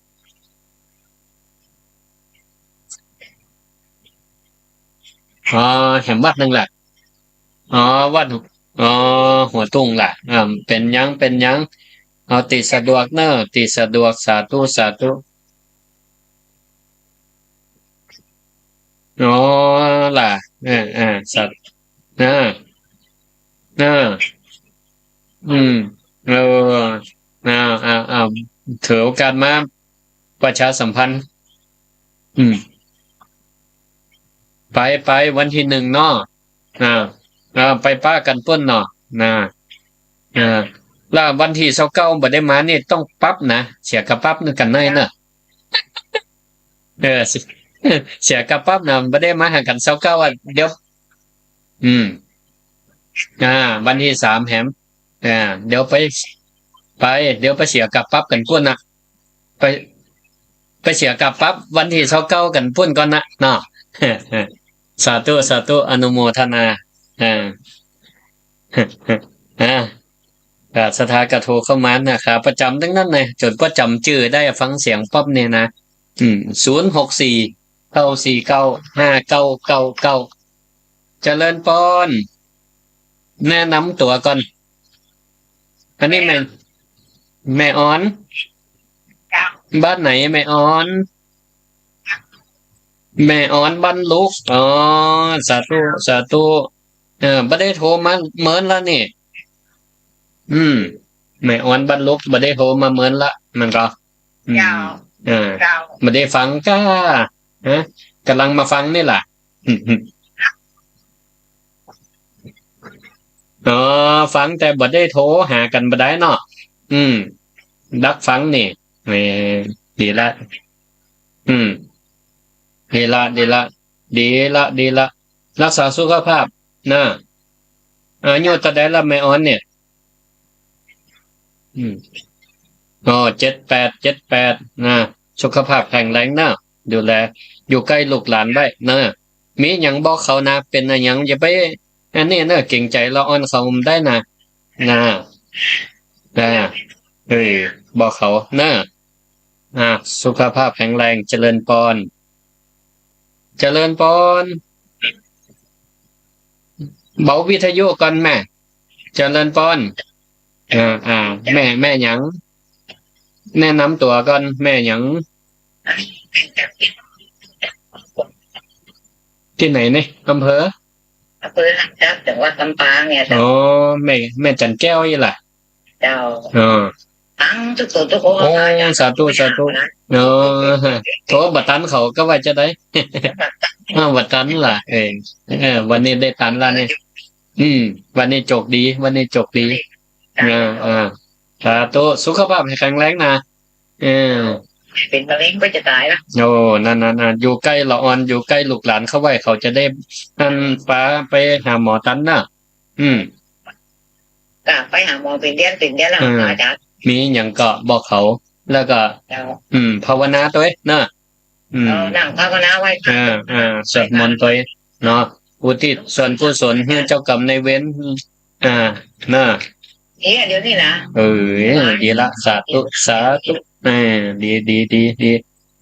อ๋อ แหมวัดนึ่งละ อ๋อ วัด อ๋อ หัวตุ้งละ อ่า เป๋นหยัง เป๋นหยัง เอาตี้สะดวกเนาะ ตี้สะดวก สาธุ สาธุ อ๋อ ล่ะ เออ เออ สาธุ เออ เออ อืม เออ เอา เอา เอา ถือโอกาสมาประชาสัมพันธ์ อืม ไป ไป วันตี้นึ่งเนาะ อ่า อ่า ไปปะกั๋นปู้นเนาะ นะ อ่า แล้ววันตี้ซาวเก้าบ่ได้มานี่ต้องปรับนะ เสียค่าปรับนึ่งกั๋นหน้อยเนาะ เออ เสีย เสียค่าปรับนะ บ่ได้มาหากั๋นซาวเก้าอะ เดี๋ยว อืม อ่า วันตี้สามแหม อ่า เดี๋ยวไป ไป เดี๋ยวไปเสียค่าปรับกั๋นปู้นนะ ไป ไปเสียค่าปรับวันตี้ซาวเก้ากั๋นปู้นก่อนนะ เนาะ สาธุ สาธุ อนุโมทนา อ่า อ่า อ่า ศรัทธาก็โทรเข้ามานะ ขาประจ๋ำตึงนั้นนะ จ๋นบ่จ๋ำจื้อได้ ฟังเสียงปั๊บนี่นะ อืม ศูนย์หกสี่ เก้าสี่เก้า ห้าเก้าเก้าเก้า เจริญปอน แนะนำตั๋วก่อน อันนี้แม่ แม่ออน บ้านไหนแม่ออน แม่ออนบ้านลุก อ๋อ สาธุ สาธุ เออ บ่ได้โทรมาเมินละนี่ อืม แม่ออนบ้านลุก บ่ได้โทรมาเมินละ มันก็ อืม เจ้า เออ เจ้า บ่ได้ฟังก้า ฮะ ก่ำลังมาฟังนี่แหละ อ๋อ ฟังแต่บ่ได้โทรหากั๋นบ่ได้เนาะ อืม ดักฟังนี่ เออ ดีละ อืม ดีละ ดีละ ดีละ ดีละ รักษาสุขภาพนะ อายุเต้าใดละแม่ออนเนี่ย อืม อ๋อ เจ็ดแปด เจ็ดแปด นะ สุขภาพแข็งแรงนะ ดูแล อยู่ใก้ลูกหลานไว้นะ มีหยังบอกเขานะ เป๋นอะหยังอย่าไป อันนี้นะ เกรงใจ๋ละอ่อนเขาบ่ได้นะ นะ นะ เออ บอกเขานะ อ่า สุขภาพแข็งแรง เจริญปอน เจริญปอน เบาวิทยุก่อนแม่ เจริญปอน อ่า อ่า แม่ แม่หยัง แนะนำตั๋วก่อน แม่หยัง ตี้ไหนนี่ อำเภอ อำเภอห้างฉัตร จังหวัดลำปางเนี่ย อ๋อ แม่ แม่จันแก้วอี้ล่ะ เจ้า เออ ตังทุกคนทุกคน โอ้ สาธุ สาธุ นะ เออ โทรบ่ตันเขาก็ว่าจะได้ เออ บ่ตันล่ะ เออ เออ วันนี้ได้ตันละนี่ อืม วันนี้โจคดี วันนี้โจคดี เออ เออ สาธุ สุขภาพให้แข็งแรงนะ เออ เป๋นมะเร็งก็จะต๋ายละ โอ้ นั่นๆๆ อยู่ใก้ละอ่อน อยู่ใก้ลูกหลานเขาไว้ เขาจะได้ นั่น ปาไปหาหมอตันนะ อืม ก็ไปหาหมอเป๋นเดือนเป๋นเดือนแล้ว อ่า อาจ๋ารย์ มีหยังก็บอกเขา แล้วก็ เจ้า อืม ภาวนาตวยนะ อืม เออ นั่งภาวนาไว้ เออ เออ สวดมนต์ตวยเนาะ อุทิศส่วนกุศลหื้อเจ้ากรรมนายเวร อ่า นะ เนี่ย เดี๋ยวนี้นะ เออ ดีละ สาธุ สาธุ เออ ดี ดี ดี ดี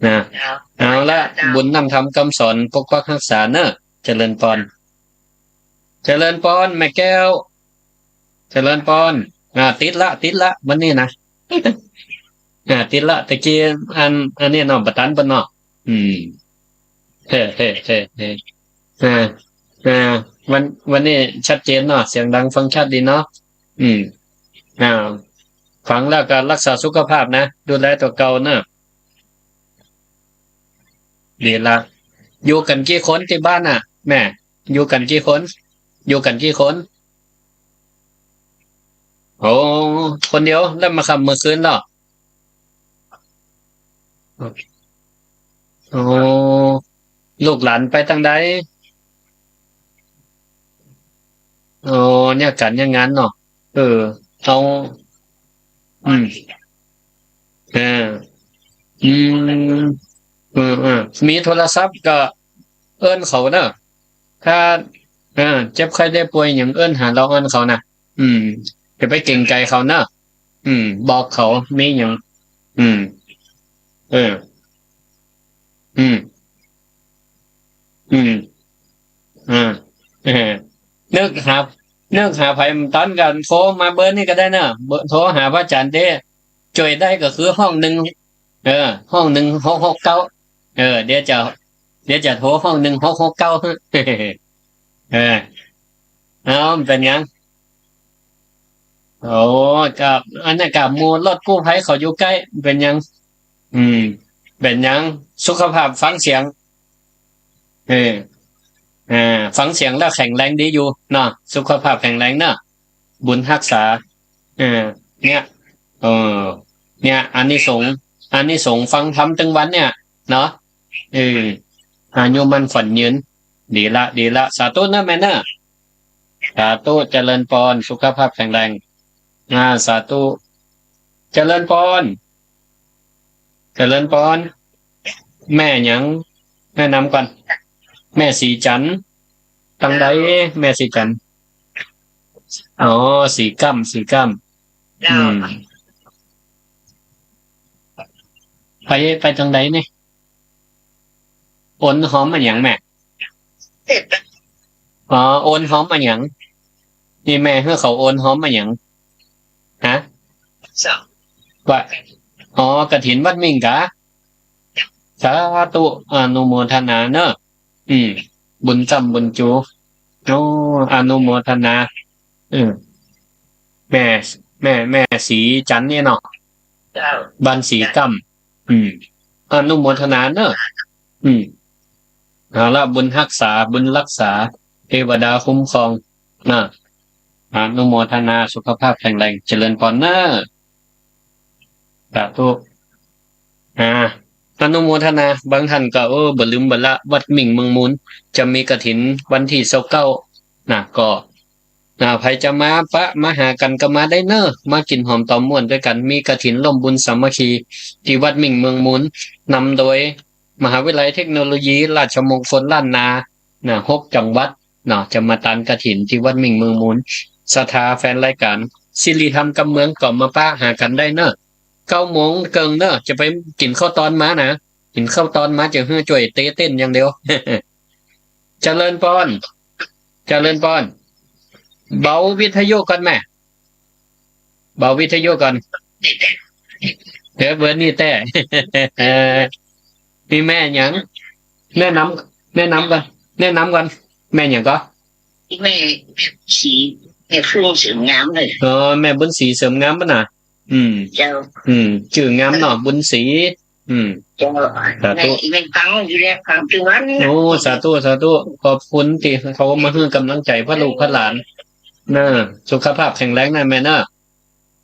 นะ เจ้า เอาละ เจ้า บุญนำธรรมกำสอนปกปักฮักษาเนอะ เจริญปอน เจริญปอน แม่แก้ว เจริญปอน อ่า ติดละ ติดละ วันนี้นะ อ่า ติดละ ตะกี้อัน อันนี้เนาะ บ่ตันเปิ้นเนาะ อืม เฮ้ เฮ้ เฮ้ เฮ้ อ่า อ่า วัน วันนี้ชัดเจนเนาะ เสียงดังฟังชัดดีเนาะ อืม อ่า ฟังแล้วก็รักษาสุขภาพนะ ดูแลตั๋วเก่าเนอะ ดีละ อยู่กั๋นกี่คนตี้บ้านน่ะ แม่ อยู่กั๋นกี่คน อยู่กั๋นกี่คน โอ้ คนเดียว แล้วมาค่ำเมื่อคืนเหรอ โอ้ ลูกหลานไปตางใด โอ้ เนี่ยกั๋นอย่างนั้นเนาะ เออ เอา อืม เออ อืม เออ เออ มีโทรศัพท์ก็เอิ้นเขาเนอะ ถ้า เออ เจ็บไข้ได้ป่วยหยังเอิ้นหาละอ่อนเขานะ อืม อย่าไปเกรงใจ๋เขาเนอะ อืม บอกเขา มีหยัง อืม เออ อืม อืม อ่า เออ นึกหา นึกหาใผบ่ตันก็โทรมาเบอร์นี้ก็ได้เนอะ เบอร์ โทรหาพระอาจ๋ารย์เด้ จ้วยได้ก็คือห้องหนึ่ง เออ ห้องหนึ่งหกหกเก้า เออ เดี๋ยวจะ เดี๋ยวจะโทรห้องหนึ่งหกหกเก้า เออ เอา มันเป๋นหยัง โอ้ กับ อันนั้นกับหมู่รถกู้ภัยเขาอยู่ใก้ เป๋นหยัง อืม เป๋นหยัง สุขภาพฟังเสียง เออ อ่า ฟังเสียงแล้วแข็งแรงดีอยู่เนาะ สุขภาพแข็งแรงเนาะ บุญฮักษา เออ เนี่ย เออ เนี่ย อานิสงส์ อานิสงส์ฟังธรรมตึงวันเนี่ย เนาะ เออ อายุมั่นขวัญยืน ดีละ ดีละ สาธุนะแม่นะ สาธุ เจริญปอน สุขภาพแข็งแรง อ่า สาธุ เจริญปอน เจริญปอน แม่หยัง แนะนำก่อน แม่ศรีจันทร์ ตางใด แม่ศรีจันทร์ อ๋อ ศรีก้ำ ศรีก้ำ เจ้า อืม ไป ไปตางใดนี่ โอนหอมมาหยังแม่ เสร็จแล้ว อ๋อ โอนหอมมาหยัง นี่แม่หื้อเขาโอนหอมมาหยัง ฮะ สอง ว่า อ๋อ กฐินวัดมิ่งกา สาธุ อนุโมทนาเนอะ อืม บุญจ้ำบุญจู โอ้ อนุโมทนา อืม แม่ แม่ แม่ศรีจันทร์เนี่ยเนาะ เจ้า บ้านศรีก้ำ อืม อนุโมทนาเนอะ อืม เอาละ บุญฮักษา บุญรักษา เทวดาคุ้มครองนะ อนุโมทนา สุขภาพแข็งแรง เจริญพรเนอะ สาธุ อ่า อนุโมทนา บางท่านก็ เออ บ่ลืมบ่ละ วัดมิ่งเมืองมูล จะมีกฐินวันตี้ซาวเก้า นะ ก็ อ่า ใผจะมาปะมาหากั๋นก็มาได้เนอะ มากิ๋นหอมตอมม่วนตวยกั๋น มีกฐินร่วมบุญสามัคคี ตี้วัดมิ่งเมืองมูล นำโดย มหาวิทยาลัยเทคโนโลยีราชมงคลล้านนา นะ หกจังหวัด เนาะ จะมาตานกฐินตี้วัดมิ่งเมืองมูล ศรัทธาแฟนรายก๋าน สิริธรรมกำเมือง ก็มาปะหากั๋นได้เนอะ เก้าโมงเกิ่งเนอะ จะไปกิ๋นข้าวตอนมานะ กิ๋นข้าวตอนมาจะหื้อจ้วยเต๊เต้นอย่างเดียว เจริญพร เจริญพร เบาวิทยุก่อนแม่ เบาวิทยุก่อน เดี๋ยวเบอร์นี้แต๊ มีแม่หยัง แนะนำ แนะนำก่อน แนะนำก่อน แม่หยังก็ แม่ แม่บุญศรี แม่บุญศรีเสริมงามเลย อ๋อ แม่บุญศรีเสริมงามปะน่ะ อืม เจ้า อืม จื้องามเนาะ บุญศรี อืม เจ้า สาธุ แม่ แม่ฟังอยู่แล้ว ฟังทุกวัน โอ้ สาธุ สาธุ ขอบคุณตี้เขามาหื้อก๋ำลังใจ๋พ่อลูกพ่อหลาน เนอะ สุขภาพแข็งแรงนะแม่เนอะ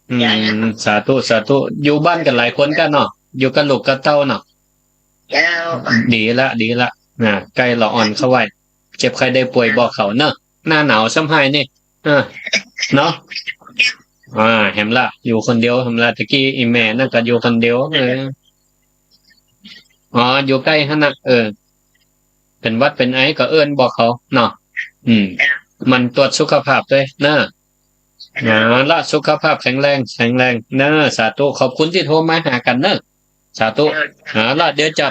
อืม จ้ะ สาธุ สาธุ อยู่บ้านกั๋นหลายคนกั๋นเนาะ อยู่กับลูกกับเต้าเนาะ เจ้า ดีละ ดีละ นะ ใก้ละอ่อนเข้าไว้ เจ็บไข้ได้ป่วยบอกเขาเนอะ หน้าหนาวซ้ำฮ้ายนี่ เออ เนาะ อ่า แหมละ อยู่คนเดียว แหมละ ตะกี้อี่แม่นั่นก็อยู่คนเดียว เออ อ๋อ อยู่ใก้หั้นนะ เออ เป๋นหวัดเป๋นไอก็เอิ้นบอกเขาเนาะ อืม หมั่นตรวจสุขภาพตวยเนอะ เอาละ สุขภาพแข็งแรง แข็งแรงเนอะ สาธุ ขอบคุณตี้โทรมาหากั๋นเนอะ สาธุ เอาละ เดี๋ยวจะ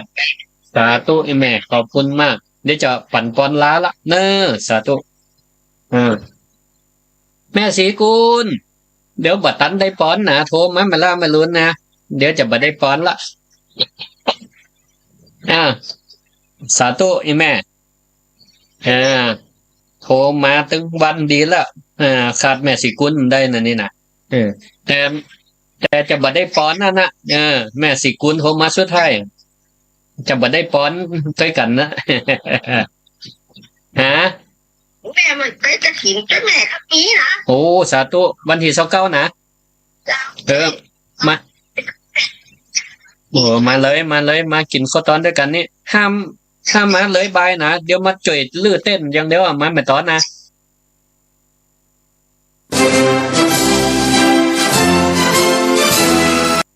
สาธุ อี่แม่ ขอบคุณมาก เดี๋ยวจะปั๋นปอนลาละเนอะ สาธุ เออ แม่ศรีกุล เดี๋ยวบ่ตันได้ปอนนะ โทรมาเมื่อละเมื่อลุนนะ เดี๋ยวจะบ่ได้ปอนละ อ่า สาธุ อี่แม่ อ่า โทรมาตึงวันดีละ อ่า ขาดแม่ศรีกุลได้นะนี่นะ เออ แต่ แต่จะบ่ได้ปอนนั่นนะ เออ แม่ศรีกุลโทรมาสุดท้าย จะบ่ได้ปอนตวยกั๋นนะ ฮะ แม่มันไปกฐิน แต่แม่ก็มีนะ โอ้ สาธุ วันตี้ซาวเก้านะ เจ้า เออ มา โอ้ มาเลย มาเลย มากิ๋นข้าวตอนตวยกั๋นนี่ ห้าม ห้ามมาเลยบ่ายนะ เดี๋ยวมาจ้วยรื้อเต็นท์อย่างเดียวอะ มาเมื่อต๋อนนะ